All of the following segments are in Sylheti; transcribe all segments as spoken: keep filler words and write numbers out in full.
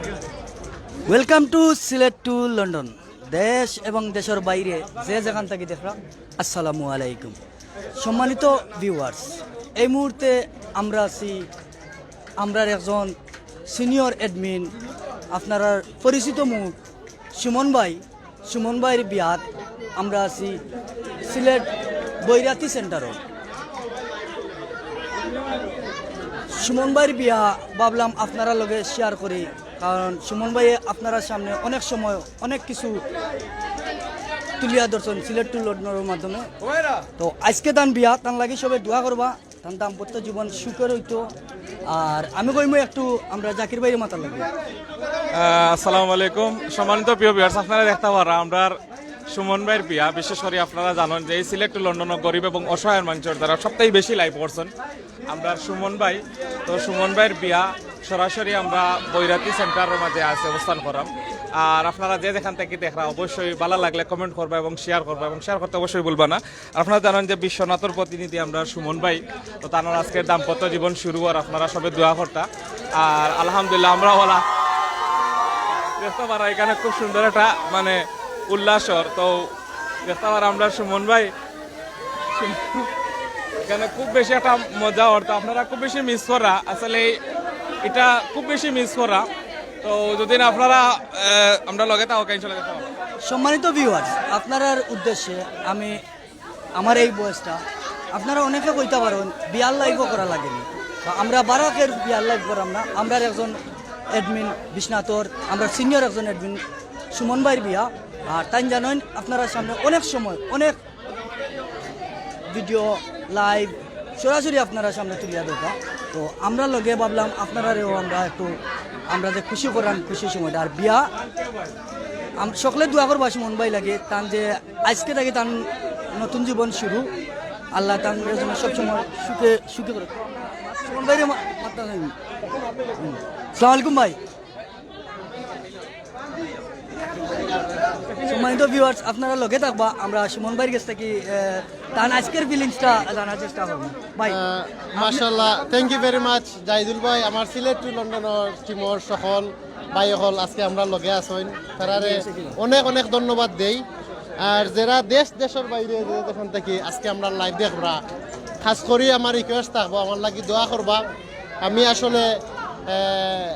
Welcome to Sylhet to London. দেশ এবং দেশর বাইরে যে যেখান থাকি দেখরা, আসসালামু আলাইকুম। সম্মানিত ভিউয়ার্স, এই মুহূর্তে আমরা আছি আমরার একজন সিনিয়র অ্যাডমিন, আপনারার পরিচিত মুখ সুমন ভাই। সুমন ভাইর বিয়াত আমরা আছি সিলেট বৈরাতি সেন্টারো। সুমন ভাইর বিয়া ভাবলাম আপনারার লগে শেয়ার করি, কারণ সুমন ভাইয়ে আপনারার সামনে অনেক সময় অনেক কিছু তুলিয়া ধরছইন সিলেট to লন্ডনর মাধ্যমে। তো আইজকে তান বিয়া, তান লাগি সবে দোয়া করবা, তান দাম্পত্য জীবন সুখের অইতো। আর আমি কইমু একটু আমরা জাকির ভাইরে মাতার লাগি। আহ, আসসালামু আলাইকুম। সম্মানিত প্রিয় ভিউয়ার্স, আপনারা দেখতা পাররা আমরার সুমন ভাইর বিয়া। বিশেষ করি আপনারা জানইন যে এই সিলেট to লন্ডনর গরিব এবং অসহায় মানষর দ্বারা সবথেকে বেশি লাইভ করছইন আমরার সুমন ভাই। তো সুমন ভাইর বিয়া সরাসরি আমরা বৈরাতি সেন্টারর মাঝে আছে অবস্থান করাম। আর আপনারা যে যেখান থাকি দেখরা অবশ্যই ভালা লাগলে কমেন্ট করবা এবং শেয়ার করবা, এবং শেয়ার করতে অবশ্যই ভুলবা না। আর আপনারা জানইন যে বিশ্বনাথর প্রতিনিধি আমরার সুমন ভাই, তো তান আজকের দাম্পত্য জীবন শুরু অওয়ার আপনারা সবে দোয়া করতা। আর আলহামদুলিল্লাহ আমরা ওলা দেখতা পাররা এখানে খুব সুন্দর একটা মানে উল্লাসর। তো দেখতা পাররা আমরার সুমন ভাই এখানে খুব বেশি একটা মজা অর, তো আপনারা খুব বেশি মিস কররা। আসলে এটা খুব বেশি মিস কররা। তো যদি না আপনারা আহ, আমরার লগে থাকো, ইনশাল্লাহ দেখতা পারবা। সম্মানিত ভিউয়ার্স, আপনারার উদ্দেশ্যে আমি আমার এই বয়সটা, আপনারা অনেকে কইতা পারইন বিয়ার লাইভও করা লাগেনি, বা আমরা বারাকের বিয়ার লাইভ করাম না। আমরার একজন অ্যাডমিন বিশ্বনাথর, আমরার সিনিয়র একজন অ্যাডমিন সুমন ভাইর বিয়া। আর তাইন জানইন আপনারার সামনে অনেক সময় অনেক ভিডিও লাইভ সরাসরি আপনারার সামনে তুলিয়া ধরবা। তো আমরার লগে ভাবলাম আপনারারেও আমরা একটু, আমরা যে খুশি করাম খুশির সময়টা। আর বিয়া আম- সকলে দোয়া করবা সুমন ভাইর লাগি, তান যে আইজকে থাকি তান নতুন জীবন শুরু, আল্লাহ তান যেন সবসময় সুখে সুখী করে। সুমন ভাইরে মা- মাততা চাইন। হুম। আসসালামু আলাইকুম ভাই। সম্মানিত ভিউয়ার্স, আপনারা লগে থাকবা, আমরা সুমন ভাইর গেছ থাকি আহ, তান আইজকের ফিলিংসটা জানার চেষ্টা করমু। ভাই, মাশাআল্লাহ, thank you very much Zahidul ভাই, আমার সিলেট to লন্ডনর টিমর সকল ভাই অকল আজকে আমরার লগে আছইন, তারারে অনেক অনেক ধন্যবাদ দেই। আর যেরা দেশ দেশর বাইরে যে যেখান থাকি আজকে আমরার লাইভ দেখরা, খাস করি আমার রিকোয়েস্ট থাকবো, আমার লাগি দোয়া করবা। আমি আসলে আহ,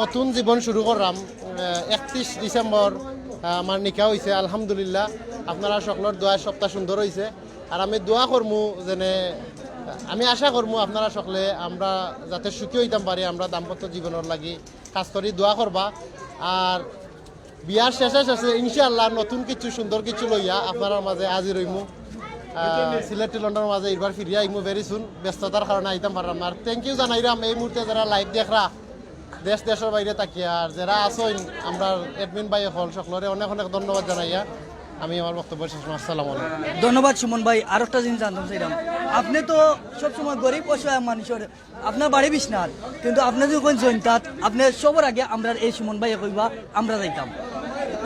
নতুন জীবন শুরু করলাম। আহ, একত্রিশ ডিসেম্বর আহ, আমার নিকাহ অইছে, আলহামদুলিল্লাহ। আপনারা সকলর দোয়ায় সবটা সুন্দর অইছে। আর আমি দোয়া করমু যেনে, আমি আশা করমু আপনারা সকলে আমরা যাতে সুখী অইতাম পারি আমরা দাম্পত্য জীবনর লাগি, খাস করি দোয়া করবা। আর বিয়ার শেষে শেষে ইনশাআল্লাহ নতুন কিছু সুন্দর কিছু লইয়া আপনারার মাঝে হাজির অইমু। আহ, সিলেট to লন্ডনর মাঝে এবার ফিরিয়া আইমু very soon, ব্যস্ততার কারণে আইতাম পারলাম না। আর thank you জানাইরাম এই মুহূর্তে যেরা লাইভ দেখরা দেশ দেশর বাইরে থাকিয়া, আর যেরা আছইন আমরার অ্যাডমিন ভাই অকল সকলরে অনেক অনেক ধন্যবাদ জানাইয়া আমি আমার বক্তব্য শেষ করলাম। আসসালামু আলাইকুম। ধন্যবাদ সুমন ভাই। আর একটা জিনিস জানতাম চাইরাম, আপনে তো সবসময় গরিব অসহায় মানষর, আপনার বাড়ি বিশ্বনাথ, কিন্তু আপনে যখন জৈন্তাত, আপনে সবর আগে আমরার এই সুমন ভাইয়ে কইবা আমরা যাইতাম,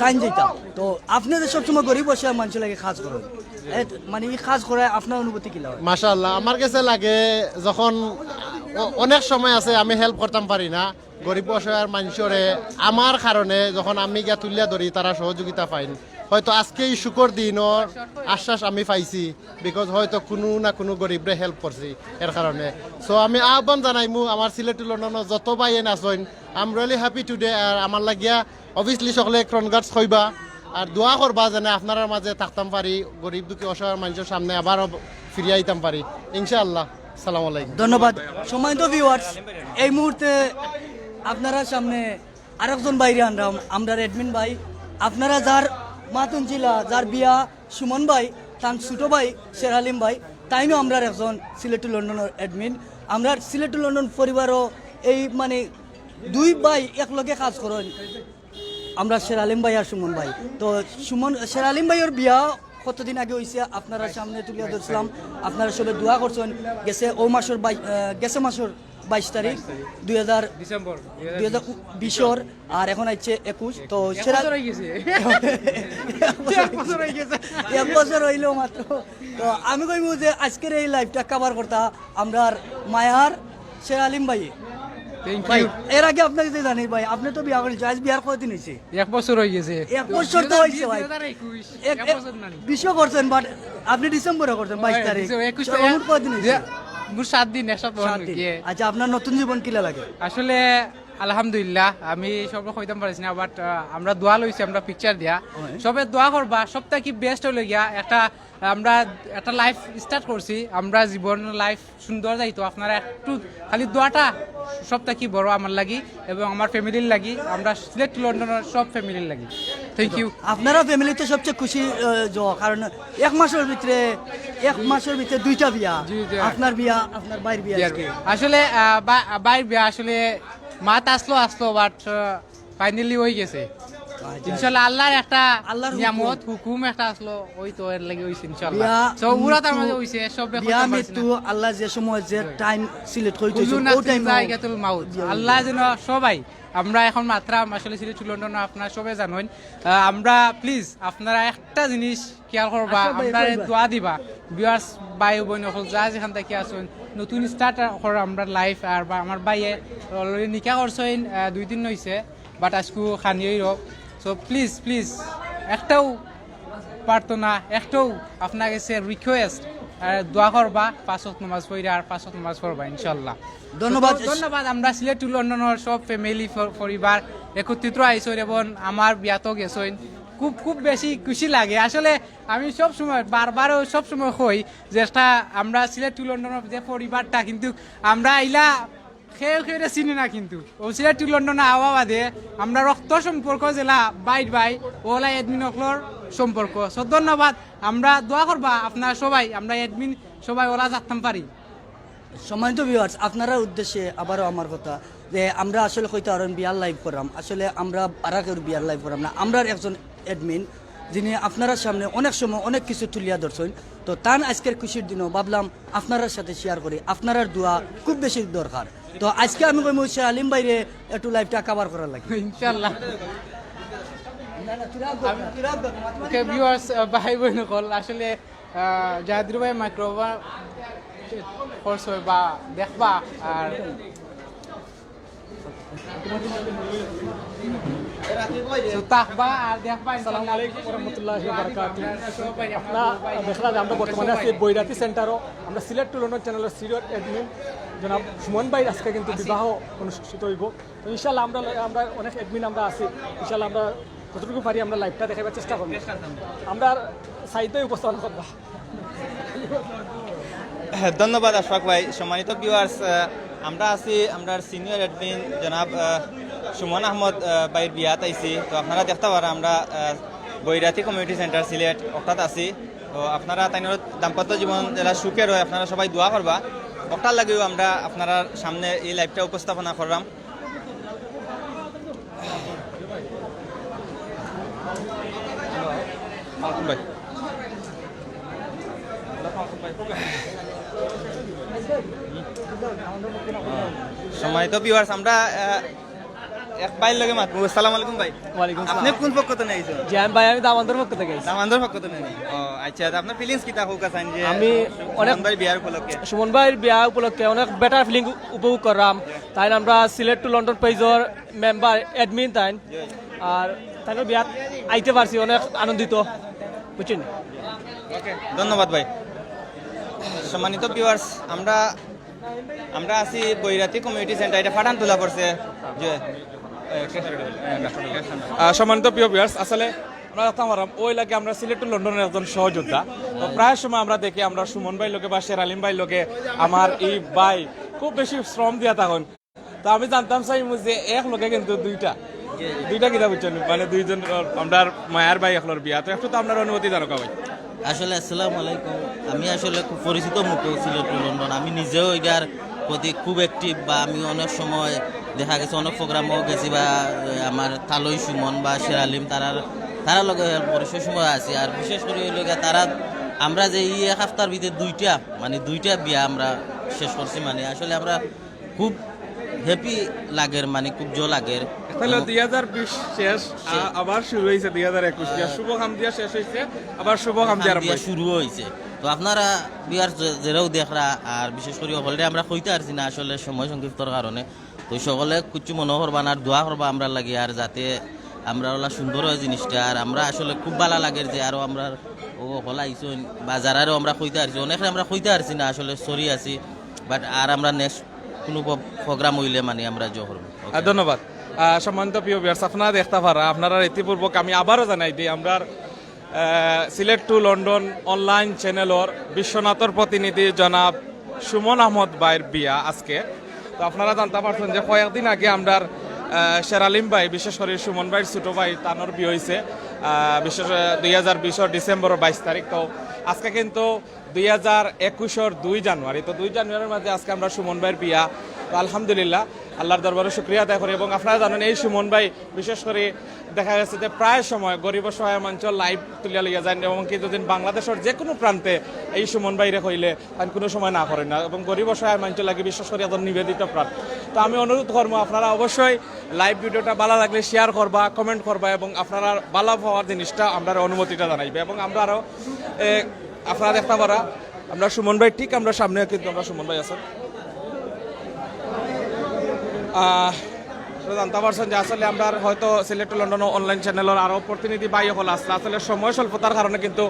তাইন যাইতাম। তো আপনে যে সবসময় গরিব অসহায় মানষর লাগি কাজ করইন, এ, মানে ই কাজ করায় আপনার অনুভূতি কিলা অয়? মাশাআল্লাহ, আমার গেছে লাগে যখন অ-, অনেক সময় আছে আমি হেল্প করতাম পারি না গরিব অসহায় মানষরে, আমার কারণে যখন আমি গিয়া তুলিয়া ধরি তারা সহযোগিতা পাইন। হয়তো আজকে এই সুখর দিনর আশ্বাস আমি পাইছি, বিকজ হয়তো কুনু না কুনু গরিবরে হেল্প করছি এর কারণে। সো আমি আহ্বান জানাইমু আমার সিলেট to লন্ডনর যত ভাইয়াইন আছইন, I'm really happy today। আর আমার লাগিয়া obviously সকলে কনগ্রাটস কইবা, আর দোয়া করবা যেন আপনারার মাঝে থাকতাম পারি, গরিব দুঃখী অসহায় মানষর সামনে আবার ফিরিয়া আইতাম পারি ইনশাআল্লাহ। সালাম আলাইকুম। ধন্যবাদ। সম্মানিত ভিউয়ার্স, এই মুহূর্তে আপনারার সামনে আরেকজন ভাইরে আনরাম, আমরার অ্যাডমিন ভাই। আপনারা যার মাতুন ছিলা, যার বিয়া সুমন ভাই, তান ছোট ভাই শের আলিম ভাই, তাইনও আমরার একজন সিলেট to লন্ডনর অ্যাডমিন। আমরার সিলেট to লন্ডন পরিবারও এই মানে দুই ভাই একলগে কাজ করইন, আমরা শের আলিম ভাই আর সুমন ভাই। তো সুমন, শের আলিম ভাইর বিয়া কতদিন আগে অইছে, আপনারার সামনে তুলিয়া ধরছিলাম, আপনারা সবে দোয়া করছইন। গেছে ও মাসর বাই-, আহ, গেছে মাসর বাইশ তারিখ, দুই হাজার, ডিসেম্বর দুই হাজার বিশর, আর এখন আইছে একুশ। তো এক সেরা বছর হয়ে গেছে। এক বছর হয়ে গেছে। এক বছর অইলো মাত্র। তো আমি কইমু যে আইজকের এই লাইভটা কভার করতা আমরার মায়ার শের আলিম ভাই। থ্যাংক ভাই, ইউ। এর আগে আপনার কাছে জানি ভাই, আপনি তো বিয়া করেন, আজ বিয়ার কয়দিন হয়েছে? এক বছর হয়ে গেছে। এক বছর তো হয়েছে ভাই। একুশ। এক, এক এক, বছর না নি? বিশও করছেন, বাট আপনি ডিসেম্বরে করছেন, বাইশ তারিখ। একুশ সর্বমোট কয়দিন হয়েছে? মোট সাত দিন, এক সপ্তাহ সাত দিন। আচ্ছা, আপনার নতুন জীবন কিলা লাগে? আসলে আলহামদুলিল্লাহ, আমি সব কইতাম পারছি না, বাট আমরা দোয়া লইছি, আমরা পিকচার দিয়া। সবে দোয়া করবা, সবটা কি বেস্ট হইলে গিয়া একটা, আমরা একটা লাইফ স্টার্ট করছি, আমরা জীবন লাইফ সুন্দর যাইতো। আপনারা একটু খালি দোয়াটা সবটা কি বড় আমার লাগি এবং আমার ফ্যামিলির লাগি, আমরা সিলেট টু লন্ডনের সব ফ্যামিলির লাগি। Thank you. আপনারা ফ্যামিলিতে সবচেয়ে খুশি আহ, যে, কারণ এক মাসের ভিতরে, এক মাসের ভিতরে দুইটা বিয়া। জি, জি। আপনার বিয়া, আপনার ভাইর বিয়া আজকে। আসলে আহ, বা- ভাইর বিয়া আসলে মাত আসলো আসলো, বাট ফাইনালি হয়ে গেছে। ইনশাল্লাহ আল্লাহর একটা আল্লাহর হুকুম। নিয়ামত, হুকুম একটা আসলো, ওই তো এর লাগি হইছে ইনশাল্লাহ। বিয়া সো পুরা তার মৃত্যু, মাঝে হইছে, সব বিয়া মৃত্যু, আল্লাহ যে সময় যে টাইম সিলেক্ট হইছে, কুল্লু ওই নাফসিন টাইম যায়কাতুল মাউত। আল্লাহ যেন সবাই, আমরা এখন মাত্র আসলে সিলেট টু লন্ডন, আপনারা সবাই জানেন। আহ, আমরা প্লিজ আপনারা একটা জিনিস খেয়াল করবা, আচ্ছা ভাই, আমরা কইবা। দোয়া দিবা। ভিউয়ার্স, ভাই বোন সকল যা যেখান থেকে আছেন, নতুন স্টার্ট করার আমরা লাইফ। আর বা আমার ভাইয়ে অলরেডি নিকা করছেন, আহ, দুই দিন হইছে, বাট আজকু খানি হইল। সো প্লিজ, প্লিজ, একটাও প্রার্থনা, একটাও আপনার কাছে রিকোয়েস্ট, দোয়া করবা, পাঁচ ওয়াক্ত নামাজ পড়া আর পাঁচ ওয়াক্ত নামাজ পড়বা ইনশাল্লাহ। ধন্যবাদ। তো ধন্যবাদ। আমরা সিলেট টু লন্ডনের সব ফ্যামিলি পরিবার একত্রিত আইসইন এবং আমার বিয়াতও গেছইন। খুব খুব বেশি খুশি লাগে আসলে। আমি সব সময় বারবারও সব সময় কই যে একটা আমরা সিলেট টু লন্ডনের যে পরিবারটা, কিন্তু আমরা আইলা কেউ কেউরে চিনি না, কিন্তু ও সিলেট টু লন্ডন আওয়া বাদে আমরা রক্ত সম্পর্ক যেলা বাইর ভাই, ওলা অ্যাডমিন অকলর সম্পর্ক। সো ধন্যবাদ। আমরা দোয়া করবা আপনারা সবাই, আমরা অ্যাডমিন সবাই ওলা যাতাম পারি। সম্মানিত ভিউয়ার্স, আপনারার উদ্দেশ্যে আবারও আমার কথা যে আমরা আসলে কইতে পারেন বিয়ার লাইভ করাম, আসলে আমরা বারাকের বিয়ার লাইভ করাম না, আমরার একজন অ্যাডমিন যিনি আপনারার সামনে অনেক সময় অনেক কিছু তুলিয়া ধরছেন। তো তান আজকের খুশির দিনও ভাবলাম আপনারার সাথে শেয়ার করি, আপনারার দোয়া খুব বেশি দরকার। তো আজকে আমি কইমু শের আলিম ভাইরে একটু লাইভটা কভার করার লাগি। ইনশাল্লাহ। ওকে ভিউয়ার্স, ভাই বোন সকল, আসলে আহ, জাহাদির ভাই মাইক্রোফোন খরচ হয় বা দেখবা আর তো তাকবা আর দেখবা। আসসালামু আলাইকুম ওয়া রাহমাতুল্লাহি ওয়া বারাকাতুহু। আপনারা দেখরা যে আমরা বর্তমানে আছি বৈরাতি সেন্টারও। আমরা সিলেট টু লন্ডন চ্যানেলের সিনিয়র অ্যাডমিন জনাব সুমন ভাই আজকে কিন্তু বিবাহ অনুষ্ঠিত হইব। তো ইনশাল্লাহ আমরা, আমরা অনেক অ্যাডমিন আমরা আছি, ইনশাল্লাহ আমরা যতটুকু পারি আমরা লাইভটা দেখাইবার চেষ্টা করব। আমরা সাইডে উপস্থাপনা করবা। ধন্যবাদ আশফাক ভাই। সম্মানিত ভিউয়ার্স, আমরা আছি আমরা সিনিয়র অ্যাডমিন জনাব আহ, সুমন আহমদ আহ, ভাইর বিয়াত আইছি। তো আপনারা দেখতে পারা আমরা আহ, বৈরাতি কমিউনিটি সেন্টার সিলেট অর্থাৎ আছি। তো আপনারা তাইনর দাম্পত্য জীবন যেলা সুখের হয়, আপনারা সবাই দোয়া করবা। অকটার লাগিও আমরা আপনারার সামনে এই লাইভটা উপস্থাপনা করলাম। ফাল্গুন ভাই। সম্মানিত ভিউয়ার্স, আমরা আহ, এক ভাইর লগে মাতমু। আসসালামু আলাইকুম ভাই। ওয়ালাইকুম আপনি আসসালাম। কোন পক্ষ থেকে আইছেন? জি, আমি ভাই, আমি দামান্দর পক্ষ থেকে আইছি। দামান্দর পক্ষ থেকে নি? ও আচ্ছা, তা আপনার ফিলিংস কিতা হোক আছে যে আমি অনেক সুমন ভাই বিয়ার উপলক্ষে? সুমন ভাইর বিয়া উপলক্ষে অনেক বেটার ফিলিং উপভোগ করলাম। তাই আমরা সিলেট টু লন্ডন পেজর মেম্বার অ্যাডমিন তাই, আর তাই বিয়াত আইতে পারছি, অনেক আনন্দিত, বুঝছেন? ধন্যবাদ ভাই। সম্মানিত ভিউয়ার্স, আমরা আমরা আছি বৈরাতি কমিউনিটি সেন্টার, এটা ফাটান তোলা পড়ছে। যে আহ, সম্মানিত প্রিয় ভিউয়ার্স, আসলে আমরা রাখতাম পারলাম ওই লাগে আমরা সিলেট টু লন্ডনের একজন সহযোদ্ধা। তো প্রায় সময় আমরা দেখি আমরা সুমন ভাইর লগে বা শের আলিম ভাইর লগে আমার এই ভাই খুব বেশি শ্রম দিয়া থাকইন। তো আমি জানতাম চাইমু যে এক লগে কিন্তু দুইটা, দুইটা কিতা বুঝছেন, মানে দুইজন আহ, আমরার মায়ার ভাই একলর বিয়া। তো একটু তো আপনার অনুভূতি জানো ভাই। আসলে আসসালামু আলাইকুম। আমি আসলে খুব পরিচিত মুখ সিলেট টু লন্ডন। আমি নিজেও এটার প্রতি খুব অ্যাক্টিভ, বা আমি অনেক সময় দেখা গেছে অনেক প্রোগ্রামও গেছি, বা আহ, আমার তালই সুমন বা শের আলিম তারার তারা লগে হেল্প করি, সব সময় আছি। আর বিশেষ করে হইল গিয়া তারা, আমরা যে এই এক হাপ্তার ভিতরে দুইটা, মানে দুইটা বিয়া আমরা শেষ করছি, মানে আসলে আমরা খুব হ্যাপি লাগের, মানে খুব জো লাগের। তাহলে দুই হাজার বিশ শেষ, আ- আবার শুরু হয়েছে দুই হাজার একুশ দিয়া। শুভ কাম দিয়া শেষ হয়েছে, আবার শুভ কাম দিয়া আরম্ভ দিয়া হয়েছে। শুরু হয়েছে। তো আপনারা ভিউয়ার্স যে-, যেরাও দেখরা, আর বিশেষ করে হকলরে আমরা কইতে পারছি না আসলে সময় সংক্ষিপ্তর কারণে। তো সকলে কুচ্ছু মনো করবা না, আর দোয়া করবা আমরার লাগি, আর যাতে আমরা ওলা সুন্দর অয় জিনিসটা। আর আমরা আসলে খুব ভালা লাগের যে আরো আমরা ও হকল আইছইন, বা যারারেও আমরা কইতা পারছি, অনেকরে আমরা কইতা পারছি না, আসলে সরি আছি, বাট আর আমরা নেক্সট কুনু প্রো-, প্রোগ্রাম অইলে মানে আমরা জো করমু। আহ, ধন্যবাদ। আহ, সম্মানিত প্রিয় ভিউয়ার্স, আপনারা দেখতা পারা, আপনারা ইতিপূর্বক আমি আবারও জানাই দিই, আমরার আহ, সিলেট টু লন্ডন অনলাইন চ্যানেলর বিশ্বনাথর প্রতিনিধি জনাব সুমন আহমদ ভাইর বিয়া আজকে। তো আপনারা জানতা পারছইন যে কয়েকদিন আগে আমরার, আহ, শের আলিম ভাই, বিশেষ করি সুমন ভাইর ছোট ভাই, তানর বিয়া অইছে, আহ, বিশেষ, আহ, দুই হাজার বিশর ডিসেম্বরর বাইশ তারিখ। তো আজকে কিন্তু দুই হাজার একুশর দুই জানুয়ারি। তো দুই জানুয়ারির মাঝে আজকে আমরার সুমন ভাইর বিয়া। তো আলহামদুলিল্লাহ, আল্লাহর দরবারে শুকরিয়া আদায় করি। এবং আপনারা জানেন, এই সুমন ভাই বিশেষ করি দেখা গেছে যে প্রায় সময় গরিব অসহায় মানষর live তুলিয়া লইয়া যাইন, এবং কি যদি বাংলাদেশর যে কুনু প্রান্তে এই সুমন ভাইরে কইলে তাইন কুনু সময় না করইন না, এবং গরিব অসহায় মানষর লাগি বিশেষ করি একজন নিবেদিত প্রাণ। তো আমি অনুরোধ করমু, আপনারা অবশ্যই live ভিডিওটা ভালা লাগলে share করবা, comment করবা, এবং আপনারা ভালা পাওয়ার জিনিসটা আমরারে অনুমতিটা জানাইবা। এবং আমরা আরো, এ, আপনারা দেখতা পারা, আমরা সুমন ভাই, ঠিক আমরা সামনে কিন্তু আমরা সুমন ভাই আছইন। আহ, আপনারা জানতা পারছইন যে আসলে আমরার হয়তো সিলেট টু লন্ডন অনলাইন চ্যানেলর আরো প্রতিনিধি ভাই অকল আছলা, আসলে সময় স্বল্পতার কারণে কিন্তু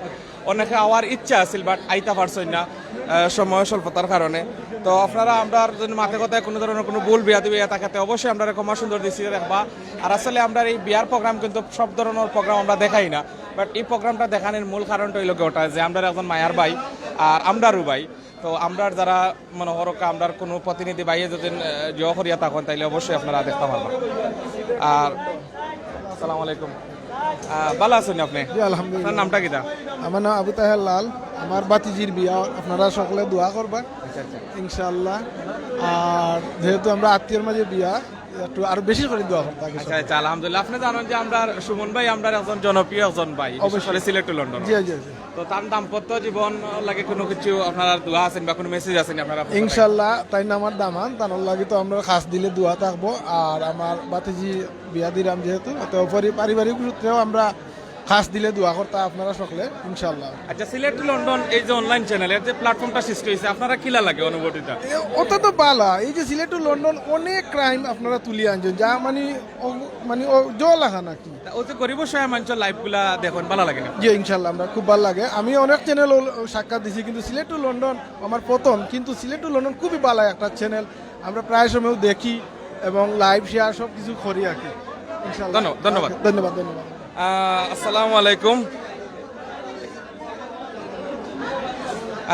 অনেকে আওয়ার ইচ্ছা আছিল, বাট আইতা পারছইন না, আহ, সময় স্বল্পতার কারণে। তো আপনারা আমরার যদি মাতে কথায় কুনু ধরনর কুনু ভুল বেয়াদবি অইয়া থাকে, তে অবশ্যই আমরারে ক্ষমা সুন্দর দৃষ্টিতে দেখবা। আর আসলে আমরার এই বিয়ার প্রোগ্রাম কিন্তু সব ধরনর প্রোগ্রাম আমরা দেখাই না, বাট এই প্রোগ্রামটা দেখানির মূল কারণটা অইলো গি ওটা যে আমরার একজন মায়ার ভাই আর আমরারও ভাই। তো আমরার যারা মনো করউক্কা, আমরার কুনু প্রতিনিধি ভাইয়ে যদি, আহ, জো করিয়া থাকইন, তাইলে অবশ্যই আপনারা দেখতা পারবা। আর আসসালামু আলাইকুম। আহ, ভালা আছইন আপনে? জি, আলহামদুলিল্লাহ। আপনার নামটা কিতা? আমার নাম আবু তাহের লাল। আমার ভাতিজির বিয়া, আপনারা সকলে দোয়া করবা। আচ্ছা, আচ্ছা। ইনশাআল্লাহ। আর যেহেতু আমরা আত্মীয়র মাঝে বিয়া, একটু আরো বেশি করি দোয়া করবা। আচ্ছা, আচ্ছা, আলহামদুলিল্লাহ। আপনে জানইন যে আমরার সুমন ভাই আমরার একজন জনপ্রিয় একজন ভাই, বিশেষ অবশ্যই। করি সিলেট টু লন্ডন। জি, জি, জি। তো তান দাম্পত্য জীবন লাগি কুনু কিছু আপনারার দোয়া আছইন বা কুনু message আছইন আপনারা? ইনশাআল্লাহ, তাইন আমার দামান, তানর লাগি তো আমরার খাছ দিলে দোয়া থাকবো। আর আমার ভাতিজি বিয়া দিরাম যেহেতু, তো পরি-, পারিবারিক সূত্রেও আমরা খাছ দিলে দোয়া করতা আপনারা সকলে, ইনশাআল্লাহ। আচ্ছা, সিলেট টু লন্ডন এই যে অনলাইন চ্যানেল, এর যে প্ল্যাটফর্মটা সৃষ্টি অইছে, আপনারা কিলা লাগে অনুভূতিটা? এ, ওটা তো বালা। এই যে সিলেট টু লন্ডন অনেক ক্রাইম আপনারা তুলিয়া আনছইন, যা মানে অ-, মানে অ-, জল আহান আর কি। তা অউ যে গরিব অসহায় মানষর live গুলা দেখইন, ভালা লাগে না? জি, ইনশাআল্লাহ, আমরা খুব ভালা লাগে। আমি অনেক চ্যানেল সাক্ষাৎ দিছি, কিন্তু সিলেট টু লন্ডন আমার প্রথম, কিন্তু সিলেট টু লন্ডন খুবই ভালা একটা চ্যানেল। আমরা প্রায় সময়ও দেখি এবং live share সব কিছু করি আর কি। ইনশাআল্লাহ। ধন্যবাদ, ধন্যবাদ। ধন্যবাদ, ধন্যবাদ। আহ, আসসালামু আলাইকুম।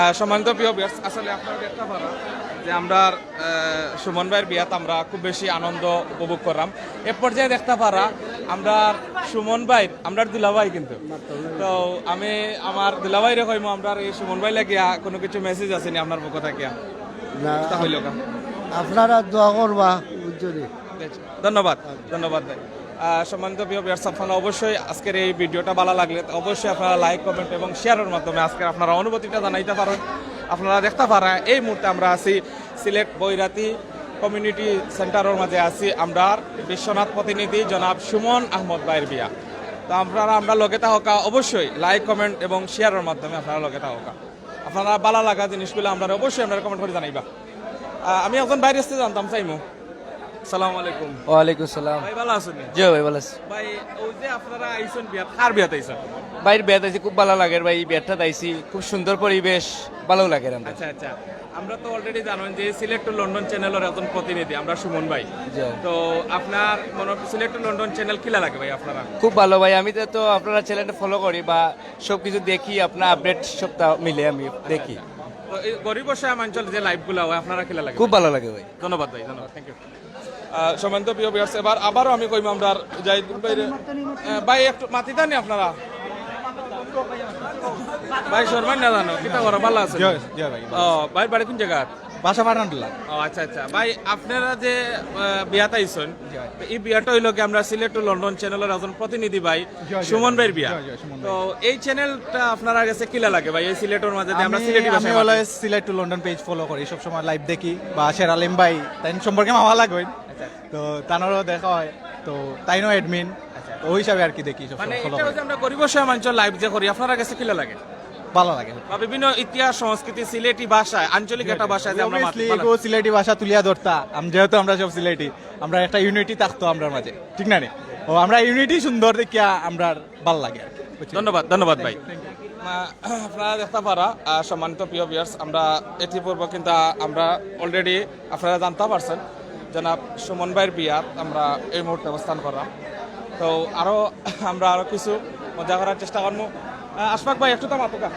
আহ, সম্মানিত প্রিয় ভিউয়ার্স, আসলে আপনারা দেখতা পারা যে আমরার, আহ, সুমন ভাইর বিয়াত আমরা খুব বেশি আনন্দ উপভোগ করলাম। এ পর্যায়ে দেখতা পারা আমরার সুমন ভাইর, আমরার দুলাভাই কিন্তু। তো আমি আমার দুলাভাইরে কইমু, আমরার এই সুমন ভাইর লাগিয়া কুনু কিছু message আছেনি আপনার পক্ষ থাকিয়া? না, তা অইলো কা। আপনারা দোয়া করবা, বুঝছো নি? ধন্যবাদ, ধন্যবাদ ভাই। আহ, সম্মানিত প্রিয় ভিউয়ার্স, আপনারা অবশ্যই আজকের এই ভিডিওটা ভালা লাগলে অবশ্যই আপনারা like, comment এবং share-র মাধ্যমে আজকের আপনারা অনুভূতিটা জানাইতা পারইন। আপনারা দেখতা পারা এই মুহূর্তে আমরা আছি সিলেট বৈরাতি কমিউনিটি সেন্টারর মাঝে আছি আমরার বিশ্বনাথ প্রতিনিধি জনাব সুমন আহমদ ভাইর বিয়া। তো আপনারা আমরার লগে থাকউক্কা, অবশ্যই like, comment এবং share-র মাধ্যমে আপনারা লগে থাকউক্কা। আপনারা ভালা লাগা জিনিসগুলা আমরারে অবশ্যই আমরারে comment করি জানাইবা। আহ, আমি একজন ভাইর কাছে জানতাম চাইমু। সালাম আলাইকুম। ওয়ালাইকুম সালাম। ভাই, ভালা আছইন নি? জি ভাই, ভালা আছি। ভাই, অউ যে আপনারা আইছইন বিয়াত, কার বিয়াত আইছইন? ভাইর বিয়াত আইছি, খুব ভালা লাগের ভাই, বিয়াত আইছি, খুব সুন্দর পরিবেশ, ভালাউ লাগের আমরার। আচ্ছা, আচ্ছা। আমরা তো already জানইন যে সিলেট টু লন্ডন চ্যানেলর একজন প্রতিনিধি, আমরার সুমন ভাই। জি। তো আপনার মনো সিলেট টু লন্ডন চ্যানেল কিলা লাগে ভাই আপনারার? খুব ভালা ভাই, আমি তো, তো আপনারার চ্যানেলটা follow করি বা সব কিছু দেখি, আপনার update সবটা মিলে আমি দেখি। তো এই গরিব অসহায় মানষর যে live গুলা অয়, আপনারার কিলা লাগে? খুব ভালা লাগে ভাই। ধন্যবাদ ভাই, ধন্যবাদ, thank you। আহ, সম্মানিত প্রিয় ভিউয়ার্স, এবার আবারও আমি কইমু আমরার জাহিদুল ভাইরে, আহ, ভাই একটু মাতিতা নি আপনারা। ভাই শরমাইন না জানো, কিতা করো, ভালা আছইন? জি, জি ভাই, ভালা আছি। ও, ভাইর বাড়ি কুন জাগাত? বাসা ফাটানটুলা। ও আচ্ছা, আচ্ছা। ভাই, আপনারা যে, আহ, বিয়াত আইছইন, জি ভাই। তো এই বিয়াটা অইলো গি আমরার সিলেট টু লন্ডন চ্যানেলর একজন প্রতিনিধি ভাই, জি, জি, সুমন ভাইর বিয়া। জি, জি, সুমন ভাই। তো এই চ্যানেলটা আপনারার গেছে কিলা লাগে ভাই? এই সিলেটর মাঝে যে আমরা আমি, সিলেটি ভাষায় আমি মাতি। Always Sylhet to London page follow করি, সবসময় live দেখি, বা শের আলিম ভাই, তাইন সম্পর্কে মামা লাগইন। আচ্ছা। তো তানরও দেখা অয়, তো তাইনও admin, আচ্ছা। তো অউ হিসাবে আর কি দেখি সবসময় মানে follow এটা করি। অইছে আমরা গরিব অসহায় মানষর live যে করি, আপনারার গেছে কিলা লাগে? ভালা লাগে। বা বিভিন্ন ইতিহাস সংস্কৃতি সিলেটি ভাষায়, আঞ্চলিক একটা ভাষায় যে আমরা মাতি, Obviously, ভালা এগু সিলেটি ভাষা তুলিয়া ধরতা, আম-, যেহেতু আমরা সব সিলেটি, আমরা একটা ইউনিটি থাকতো আমরার মাঝে, ঠিক না নি? ও, আমরা ইউনিটি সুন্দর দেখিয়া আমরার ভালা লাগে আর কি, বুঝছেন? ধন্যবাদ, ধন্যবাদ ভাই। আহ, আপনারা দেখতা পারা, আহ, সম্মানিত প্রিয় ভিউয়ার্স, আমরা ইতিপূর্বে কিন্তু আমরা অলরেডি, আপনারা জানতা পারছেন, জনাব সুমন ভাইর বিয়াত আমরা এই মুহূর্তে অবস্থান করলাম। তো আরো আমরা আরো কিছু মজা করার চেষ্টা করমু। আহ, আশফাক ভাই, একটু তো মাতুকা।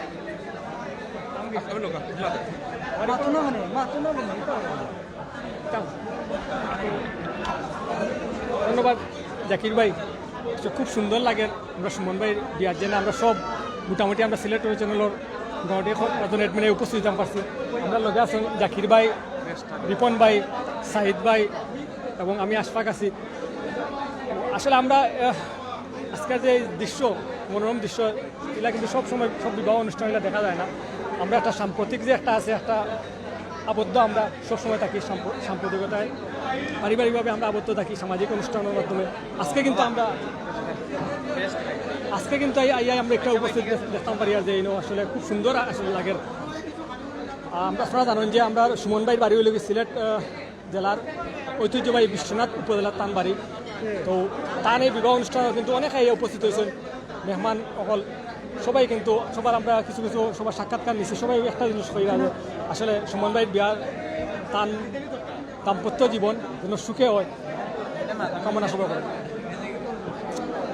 ধন্যবাদ জাকির ভাই। তো খুব সুন্দর লাগে আমরা সুমন ভাইর বিয়াত যেন আমরা সব মোটামুটি আমরা সিলেট চ্যানেলর মোটামুটি একজন অ্যাডমিনে উপস্থিত হইতাম পারছি। আমরা লগে আছেন জাকির ভাই, রিপন ভাই, সাইদ ভাই এবং আমি আশফাক আছি। আসলে আমরা আহ, আজকের যে এই দৃশ্য, মনোরম দৃশ্য, এগুলা কিন্তু সব সময় সব বিবাহ অনুষ্ঠান এগুলা দেখা যায় না। আমরা একটা সাম্প্রতিক যে একটা আছে, একটা আবদ্ধ আমরা সবসময় থাকি সাম্প্র- সাম্প্রতিকতায়, পারিবারিকভাবে আমরা আবদ্ধ থাকি সামাজিক অনুষ্ঠানের মাধ্যমে। আজকে কিন্তু আমরা আজকে কিন্তু এই আইয়াই আমরা একটা উপস্থিত দেখ- দেখতাম পারি আর যে ইনো আসলে খুব সুন্দর আসলে লাগে। আহ, আমরা আপনারা জানেন যে আমরা সুমন ভাইর বাড়ি হইল কি সিলেট আহ, জেলার ঐতিহ্যবাহী বিশ্বনাথ উপজেলার তান বাড়ি। তো তান এই বিবাহ অনুষ্ঠানে কিন্তু অনেকে আইয়া উপস্থিত হয়েছেন, মেহমান অকল সবাই কিন্তু সবার আমরা কিছু কিছু সবার সাক্ষাৎকার নিছি। সবাই একটা জিনিস কইরা যে আসলে সুমন ভাইর বিয়ার তান দাম্পত্য জীবন যেন সুখে হয়, কামনা সবাই করে।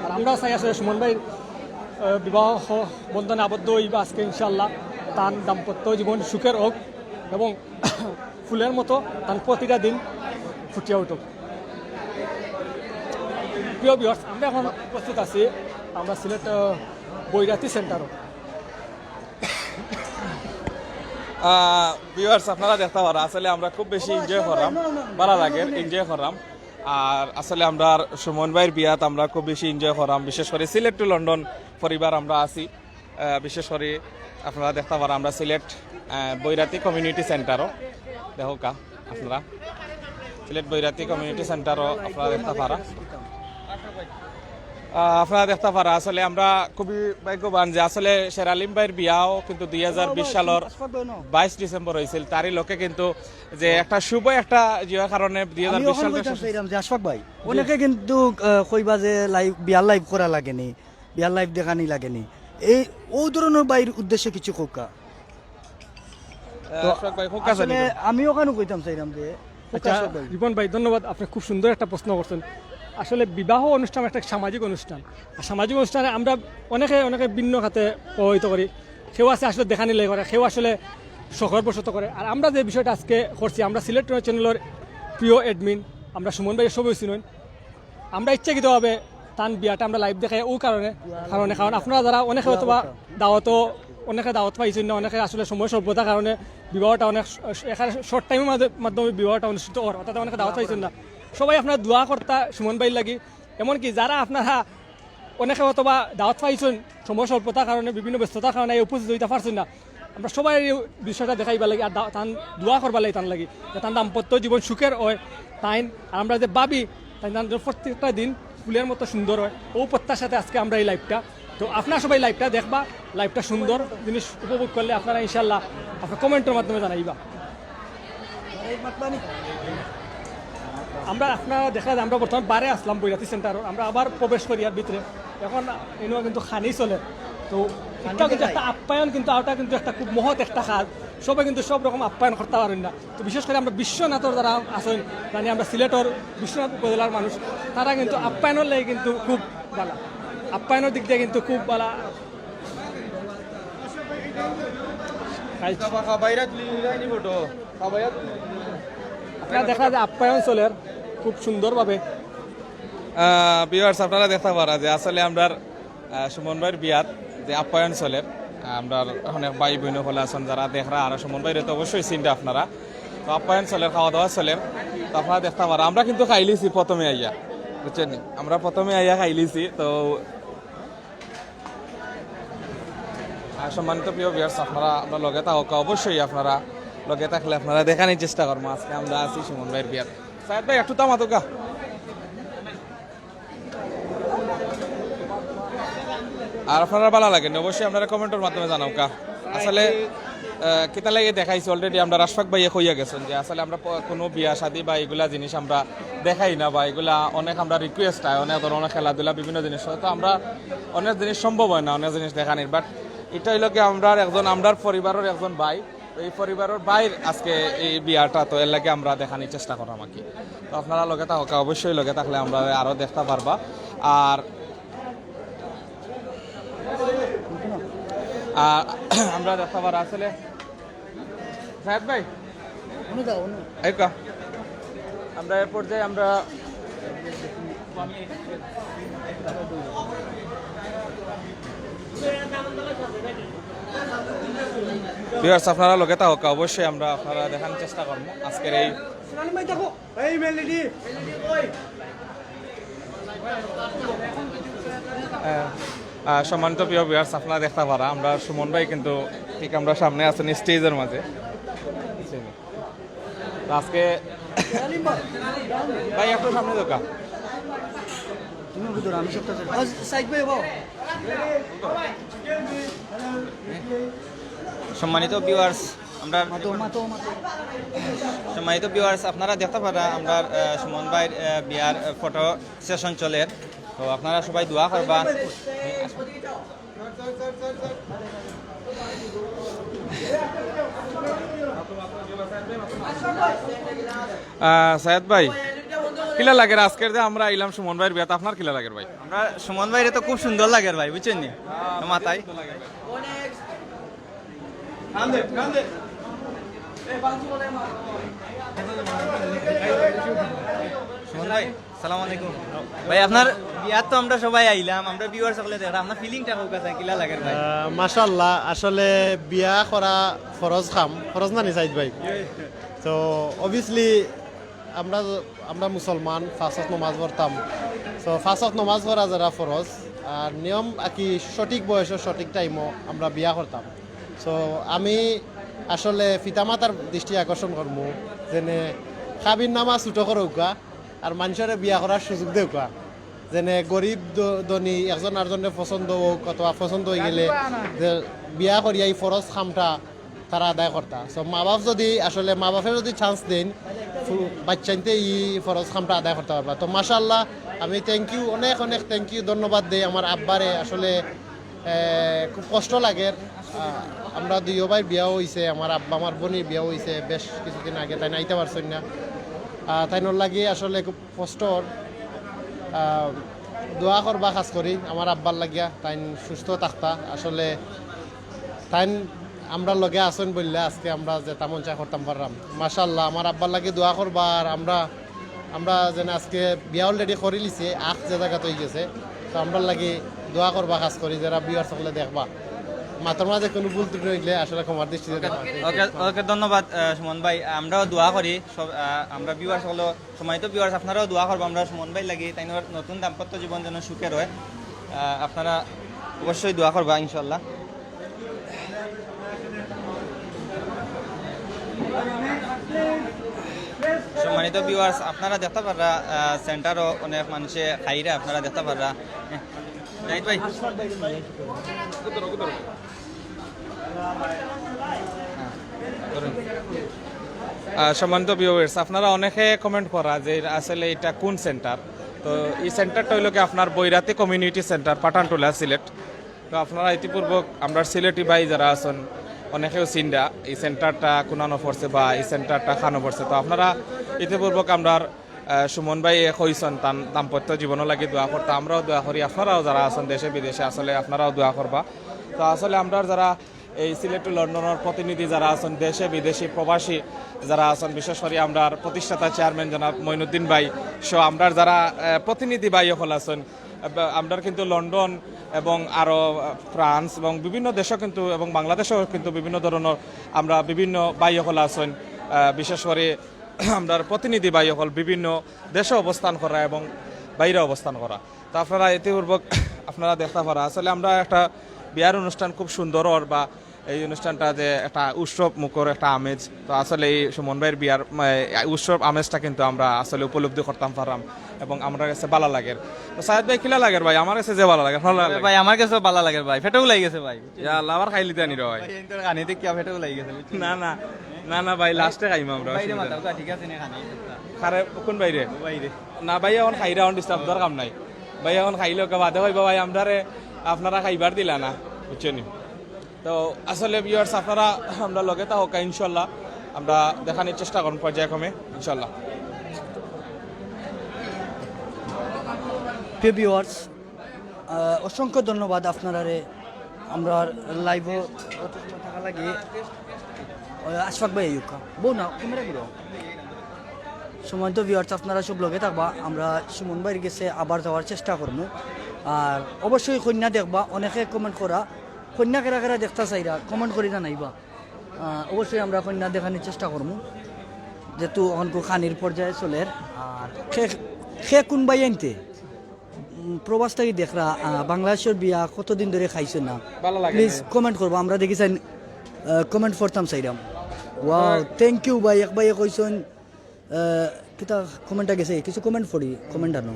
আর আমরা চাই আসলে সুমন ভাইর আহ, বিবাহ বন্ধনে আবদ্ধ হইবা আজকে ইনশাআল্লাহ, তান দাম্পত্য জীবন সুখের হোক এবং ফুলের মতো তান প্রতিটা দিন ফুটিয়া উঠুক। প্রিয় ভিউয়ার্স, আমরা এখন উপস্থিত আছি আমরা সিলেট আহ, বৈরাতি সেন্টারও। ভিউয়ার্স, আপনারা দেখতা পারা, আসলে আমরা খুব বেশি এনজয় করলাম, ভালা লাগে, এনজয় করলাম। আর আসলে আমরা সুমন ভাইর বিয়াত আমরা খুব বেশি এনজয় করলাম, বিশেষ করে সিলেট টু লন্ডন পরিবার আমরা আছি। আহ, বিশেষ করে আপনারা দেখতা পারা আমরা সিলেট আহ, বৈরাতি কমিউনিটি সেন্টারও দেখউক্কা আপনারা, সিলেট বৈরাতি কমিউনিটি সেন্টারও আপনারা দেখতা পারা। আহ, আপনারা দেখতা পারা আসলে আমরা খুবই ভাগ্যবান যে আসলে শের আলিম ভাইর বিয়াও কিন্তু দুই হাজার বিশ সালর বাইশ ডিসেম্বর হয়েছিল। তারই লগে কিন্তু যে একটা শুভ একটা যে কারণে দুই হাজার বিশ সালটা শেষ চাইলাম যে আশফাক ভাই, অনেকে কিন্তু আহ, কইবা যে লাইভ, বিয়ার লাইভ করা লাগেনি, বিয়ার লাইভ দেখানি লাগেনি, এই ও ধরনের ভাইর উদ্দেশ্যে কিছু কউক্কা। আহ, আশফাক ভাই, খুব কাছে আসলে নিবেন। আমি ওখানে কইতাম চাইলাম যে আচ্ছা, রিপন ভাই, ধন্যবাদ, আপনি খুব সুন্দর একটা প্রশ্ন করছেন। আসলে বিবাহ অনুষ্ঠান একটা সামাজিক অনুষ্ঠান, আর সামাজিক অনুষ্ঠানে আমরা অনেকে অনেকে ভিন্ন খাতে প্রভাবিত করি। কেউ আছে আসলে দেখানি লাগি করে, কেউ আসলে শখের বশত করে। আর আমরা যে বিষয়টা আজকে করছি, আমরা সিলেট চ্যানেলের প্রিয় অ্যাডমিন, আমরা সুমন ভাই সবাই চিনইন, আমরা ইচ্ছাকৃতভাবে তান বিয়াটা আমরা লাইভ দেখাই ও কারণে কারণে কারণ আপনারা যারা অনেকে হয়তো বা দাওয়াতও অনেকে দাওয়াত পাইছেন না, অনেকে আসলে সময় স্বল্পতার কারণে বিবাহটা অনেক শ- শ- এখানে শর্ট টাইমের মাধ্যমে বিবাহটা অনুষ্ঠিত অর, অর্থাৎ অনেকে দাওয়াত পাইছেন না। সবাই আপনারা দোয়া করতা সুমন ভাইর লাগি, এমনকি যারা আপনারা অনেকে হয়তো বা দাওয়াত পাইছেন সময় স্বল্পতার কারণে বিভিন্ন ব্যস্ততার কারণে এই উপস্থিত হইতে পারছেন না। আমরা সবাই এই বিষয়টা দেখাইবার লাগি আর দা- তান দোয়া করবার লাগি তান লাগি, যে তান দাম্পত্য জীবন সুখের হয় তাইন। আর আমরা যে ভাবি তাইন তান প্রত্যেকটা দিন ফুলের মতো সুন্দর হয়, ও প্রত্যাশাতে আজকে আমরা এই লাইভটা। তো আপনারা সবাই লাইভটা দেখবা, লাইভটা সুন্দর জিনিস উপভোগ করলে আপনারা ইনশাল্লাহ আপনার কমেন্টের মাধ্যমে জানাইবা। আমরা আপনারা দেখা যায় আমরা বর্তমানে বারে আসলাম বৈরাতি সেন্টারও, আমরা আবার প্রবেশ করি আর ভিতরে। এখন এনে কিন্তু খানি চলে, তো এটাও কিন্তু একটা আপ্যায়ন, কিন্তু ওটা কিন্তু একটা খুব মহৎ একটা কাজ। সবাই কিন্তু সব রকম আপ্যায়ন করতে পারেন না। তো বিশেষ করে আমরা বিশ্বনাথর যারা আছেন, মানে আমরা সিলেটর বিশ্বনাথ উপজেলার মানুষ, তারা কিন্তু আপ্যায়নের লাগি কিন্তু খুব ভালা, আপ্যায়নের দিক দিয়ে কিন্তু খুব ভালা। আপনারা দেখা যায় আপ্যায়ন চলের খুব সুন্দরভাবে। ভিউয়ার্স, আপনারা দেখতে পারা যে আসলে আমরার আহ, সুমন ভাইর বিয়াত যে আপ্যায়ন চলের, আহ, আমরার অনেক ভাই বইন হলে আছেন যারা দেখরা, আর সুমন ভাইরে তো অবশ্যই চিনরা আপনারা। তো আপ্যায়ন চলের, খাওয়া দাওয়া চলের, তো আপনারা দেখতে পারা। আমরা কিন্তু খাইলিছি প্রথমে আইয়া, বুঝছেন নি? আমরা প্রথমে আইয়া খাইলিছি। তো আর সম্মানিত প্রিয় ভিউয়ার্স, আপনারা আমরা লগে থাকা অবশ্যই আপনারা লগে থাকলে আপনারা দেখানির চেষ্টা করবো। আজকে আমরা আছি সুমন ভাইর বিয়াত। সাইদ ভাই, একটু থামা তো গা। আর আপনারা ভালা লাগে নি? অবশ্যই আপনারা কমেন্টর মাধ্যমে জানাউক্কা। আসলে, আহ, কিতা লাগি দেখাইছি, already আমরা আশফাক ভাইয়ে কইয়া গেছইন যে আসলে আমরা প-, কুনু বিয়া শাদী বা ইগুলা জিনিস আমরা দেখাই না, বা ইগুলা অনেক আমরা রিকোয়েস্ট অয়, অনেক ধরনর খেলাধুলা, বিভিন্ন জিনিস। তো আমরা অনেক জিনিস সম্ভব অয় না, অনেক জিনিস দেখানির। But ইটা অইলো কি, আমরার একজন, আমরার পরিবারর একজন ভাই, তো ই পরিবারর ভাইর আজকে ই বিয়াটা, তো এরলাগি আমরা দেখানির চেষ্টা কররাম আর কি। তো আপনারা লগে থাকউক্কা, অবশ্যই লগে থাকলে আমরারে আরো দেখতা পারবা। আর, আর আমরা দেখতা পাররা আসলে, সাহেব ভাই, আমরা এরপর যে আমরা ভিউয়ার্স, আপনারা লগে থাকউক্কা, অবশ্যই আমরা আপনারারে দেখানির চেষ্টা করমু আজকের এই। আহ, আহ, সম্মানিত প্রিয় ভিউয়ার্স, আপনারা দেখতা পাররা আমরা সুমন ভাই কিন্তু ঠিক আমরার সামনে আছইন স্টেজর মাঝে। তো আজকে ভাই, একটু সামনে যাউক্কা। তুমি ভিতরে, আমি সবটা চাই। আজ সাইড ভাই, বাবা। সম্মানিত ভিউয়ার্স, আমরা মাতো, মাতো, মাতো। সম্মানিত ভিউয়ার্স, আপনারা দেখতা পাররা আমরার, আহ, সুমন ভাইর, আহ, বিয়ার, আহ, ফটো সেশন চলের। তো আপনারা সবাই দোয়া করবা। আহ, সায়েদ ভাই, কিলা লাগের আজকের যে আমরা আইলাম সুমন ভাইর বিয়াত, আপনার কিলা লাগের ভাই? আমরা সুমন ভাইরে তো খুব সুন্দর লাগের ভাই, বুঝছইন নি? মাথায়। সুমন ভাই, সালাম আলাইকুম। ভাই, আপনার বিয়াত তো আমরা সবাই আইলাম, আমরা ভিউয়ার্স অকলে দেখরা, আপনার ফিলিংটা কউক্কা চাই, কিলা লাগের ভাই? আহ, মাশাআল্লাহ, আসলে বিয়া করা ফরজ কাম, ফরজ না নি সাইদ ভাই? তো অবভিয়াসলি আমরা, আমরা মুসলমান, পাঁচ ওয়াক্ত নমাজ পড়তাম। তো পাঁচ ওয়াক্ত নমাজ পড়া যেরা ফরজ, আর নিয়ম আর কি সঠিক বয়সো সঠিক টাইমো আমরা বিয়া করতাম। তো আমি আসলে পিতামাতার দৃষ্টি আকর্ষণ করমু, যেনে কাবিন নামা ছুটো করউক্কা, আর মানষরে বিয়া করার সুযোগ দেউক্কা, যেনে গরিব দ-, ধনী একজন আরজনরে পছন্দ অউক অথবা পছন্দ অইগেলে যে বিয়া করিয়া ই ফরজ কামটা তারা আদায় করতা। So মা বাপ যদি আসলে, মা বাপে যদি চান্স দেইন, ফু-, বাচ্চাইন্তে ই ফরজ কামটা আদায় করতা পারবা। তো মাশাআল্লাহ, আমি থ্যাংক ইউ, অনেক অনেক থ্যাংক ইউ, ধন্যবাদ দেই আমার আব্বারে। আসলে, এ, খুব কষ্ট লাগের। আহ, আমরা দুইও ভাইর বিয়াও অইছে, আমার আব্বা আমার বইনর বিয়াও অইছে বেশ কিছুদিন আগে, তাইন আইতা পারছইন না। আহ, তাইনর লাগি আসলে খুব কষ্টর। আহ, দোয়া করবা খাছ করি আমার আব্বার লাগিয়া, তাইন সুস্থ থাকতা। আসলে তাইন আমরার লগে আছইন বইল্লা আজকে আমরা যেতা মন চায় করতাম পাররাম। মাশাআল্লাহ, আমার আব্বার লাগি দোয়া করবা। আর আমরা, আমরা যেনে আজকে বিয়া already করিলিছি, আখ যে জাগাত অইগেছে, তো আমরার লাগি দোয়া করবা খাছ করি, যেরা ভিউয়ার্স অকলে দেখবা। মাতর মাঝে কুনু ভুল ত্রুটি অইলে আসলে ক্ষমার দৃষ্টিতে দেখবা। ওকে, ওকে, ধন্যবাদ, আহ, সুমন ভাই। আমরাও দোয়া করি, সব, আহ, আমরা ভিউয়ার্স অকল, সম্মানিত ভিউয়ার্স, আপনারাও দোয়া করবা আমরার সুমন ভাইর লাগি, তাইনর নতুন দাম্পত্য জীবন যেন সুখের অয়। আহ, আপনারা অবশ্যই দোয়া করবা ইনশাআল্লাহ। সম্মানিত ভিউয়ার্স, আপনারা দেখতা পাররা, আহ, সেন্টারো অনেক মানষে খাইরা, আপনারা দেখতা পাররা। জাহিদ ভাই। হ্যাঁ, ধরুন। আহ, সম্মানিত ভিউয়ার্স, আপনারা অনেকে কমেন্ট কররা যে আসলে ইটা কুন সেন্টার। তো ই সেন্টারটা অইলো কি আপনার বৈরাতি কমিউনিটি সেন্টার, পাঠানটুলা, সিলেট। তো আপনারা ইতিপূর্বক আমরার সিলেটি ভাই যেরা আছইন, অনেকেউ চিনরা ই সেন্টারটা কুনানো পড়ছে বা ই সেন্টারটা কানো পড়ছে। তো আপনারা ইতিপূর্বক আমরার, আহ, সুমন ভাইয়ে কইছইন তান দাম্পত্য জীবনর লাগি দোয়া করতা, আমরাও দোয়া করি, আপনারাও যেরা আছইন দেশে বিদেশে আসলে আপনারাও দোয়া করবা। তো আসলে আমরার যেরা এই সিলেট টু লন্ডনর প্রতিনিধি যেরা আছইন, দেশে বিদেশি প্রবাসী যেরা আছইন, বিশেষ করি আমরার প্রতিষ্ঠাতা চেয়ারম্যান জনাব মঈনুদ্দিন ভাই সহ আমরার যেরা, আহ, প্রতিনিধি ভাই অকল আছইন, আহ, আমরার কিন্তু লন্ডন এবং আরো, আহ, ফ্রান্স এবং বিভিন্ন দেশো কিন্তু এবং বাংলাদেশো কিন্তু বিভিন্ন ধরনর আমরা বিভিন্ন ভাই অকল আছইন, আহ, বিশেষ করি আমরার প্রতিনিধি ভাই অকল বিভিন্ন দেশো অবস্থান করা এবং বাইরে অবস্থান করা। তো আপনারা ইতিপূর্বক আপনারা দেখতা পাররা, আসলে আমরা একটা বিয়ার অনুষ্ঠান খুব সুন্দর অর বা এই অনুষ্ঠানটা যে একটা উৎসব মুখর একটা আমেজ, তো আসলে এই সুমন ভাইর বিয়ার, আহ, উৎসব আমেজটা কিন্তু আমরা আসলে উপলব্ধি করতাম পাররাম। এবং আমরার গেছে ভালা লাগের। তো সায়েদ ভাই, কিলা লাগের ভাই? আমার গেছে যে ভালা লাগের, ভালা লাগের। ভাই, আমার গেছেও ভালা লাগের ভাই, পেটেও লাগি গেছে ভাই। ইয়া আল্লাহ, আবার খাইলিতা নি রে ভাই। ভাই, এই তো খানি দেখিয়া পেটেও লাগি গেছে, বুঝছেন? না, না, না, না ভাই, লাস্টে খাইমু আমরা, বাইরে অসুবিধা মাথা নাই। উঠা, ঠিক আছে নি খানি? খারে কোন বাইরে? বাইরে। না ভাই, এখন খাইরা, এখন ডিস্টার্ব দরকার নাই। ভাই, এখন খাইলে ওকে বাদে কইবা, "ভাই, আমরারে আপনারা খাইবার দিলা না", বুঝছো নি? তো আসলে ভিউয়ার্স, আপনারা আমরা লগে থাকউক্কা, ইনশাল্লাহ আমরা দেখানির চেষ্টা করমু পর্যায়ক্রমে, ইনশাল্লাহ। প্রিয় ভিউয়ার্স, আহ, অসংখ্য ধন্যবাদ আপনারারে, আমরার লাইভও অত সময় থাকা লাগি। আহ, আশফাক ভাই আইউক্কা, বউ না, ক্যামেরা ঘুরাও। সম্মানিত ভিউয়ার্স, আপনারা সব লগে থাকবা, আমরা সুমন ভাইর গেছে আবার যাওয়ার চেষ্টা করমু। আর অবশ্যই কইন্যা দেখবা, অনেকে কমেন্ট করা, কইন্যা কেরা কেরা দেখতা চাইরা কমেন্ট করি জানাইবা। আহ, অবশ্যই আমরা কইন্যা দেখানির চেষ্টা করমু, যেহেতু অখন খানির পর্যায়ে চলের। আর খে খে কোন ভাই আনতে? উম, প্রবাস থাকি দেখরা, আহ, বাংলাদেশর বিয়া কতদিন ধরে খাইছো না? ভালা লাগে প্লিজ না। কমেন্ট করবা, আমরা দেখি চাই, আহ, কমেন্ট পড়তাম চাইরাম। ওয়াও, থ্যাংক ইউ ভাই। এক ভাইয়ে কইছইন, আহ, কিতা কমেন্টটা গেছে, কিছু কমেন্ট পড়ি, কমেন্ট আনো।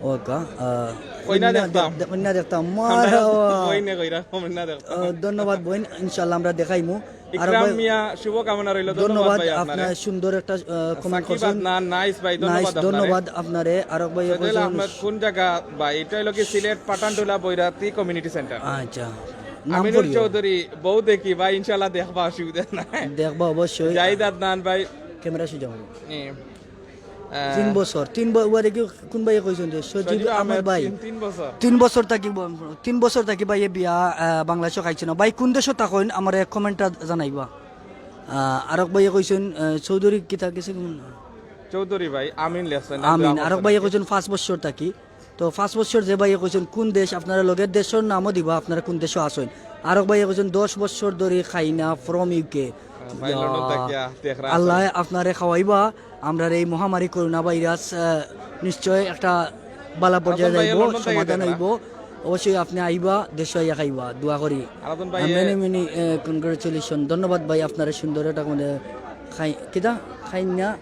ওকা, আহ, কইন্যা দেখতাম। দে-, কইন্যা দেখতাম। আমরা মারহাবা। কইনে কইরা কইন্যা দেখতাম। আহ, ধন্যবাদ বইন, ইনশাআল্লাহ আমরা দেখাইমু। আর ইকরাম ভাই, মিয়া, শুভকামনা রইল, ধন্যবাদ ধন্যবাদ ভাই আপনার আপনারে। সুন্দর একটা, আহ, কমেন্ট সাকিব করছেন। আদনান, নাইস ভাই, নাইস, ধন্যবাদ আপনারে। ধন্যবাদ আপনারে। আরক ভাই সৈদুল কইছেন, আহমেদ কোন জায়গা ভাই? এটা হইলো কি সিলেট পাটানটুলা বৈরাতি কমিউনিটি সেন্টার। আচ্ছা, নাম আমিনুল করিও। চৌধুরী, বউ দেখি ভাই, ইনশাআল্লাহ দেখবা, অসুবিধা নাই। দেখবা অবশ্যই। জাহিদ আদনান ভাই, ক্যামেরা সুজা হবে। এ, আহ, তিন বছর, তিন বছর দেখি কোন ভাইয়ে কইছেন যে সজীব সজীব আহমেদ আহমেদ ভাই। তিন, তিন বছর। তিন বছর থাকি ব-, তিন বছর থাকি ভাইয়ে বিয়া, আহ, বাংলাদেশো খাইছে না। ভাই কোন দেশো থাকইন আমারে কমেন্টটা জানাইবা। আহ, আরক ভাইয়ে কইছেন, আহ, চৌধুরী কিতা গেছে কোন? চৌধুরী ভাই, আমিন লেখছেন। আমিন। আরক ভাইয়ে কইছেন পাঁচ বছর থাকি। তো পাঁচ বছর যে ভাইয়ে কইছেন কোন দেশ, আপনারা লগে দেশর নামও দিবা, আপনারা কোন দেশো আছেন। আরক ভাইয়ে কইছেন দশ বছর ধরে খাই না, from ইউকে। ভাই, লন্ডন থাকিয়া দেখরা আল্লাহ আপনারে খাওয়াইবা। আমরার এই মহামারী করোনা ভাইরাস, আহ, নিশ্চয় একটা বালা পর্যায়ে রতন ভাই, যাইব, লন্ডন থেকে সমাধান দেখরা। হইব। অবশ্যই আপনি আইবা, দেশো আইয়া খাইবা, দোয়া করি। রতন ভাই, মেনি মেনি কনগ্রাচুলেশন। ধন্যবাদ ভাই, আপনারে সুন্দর একটা মানে খাই কিতা খাইন্যা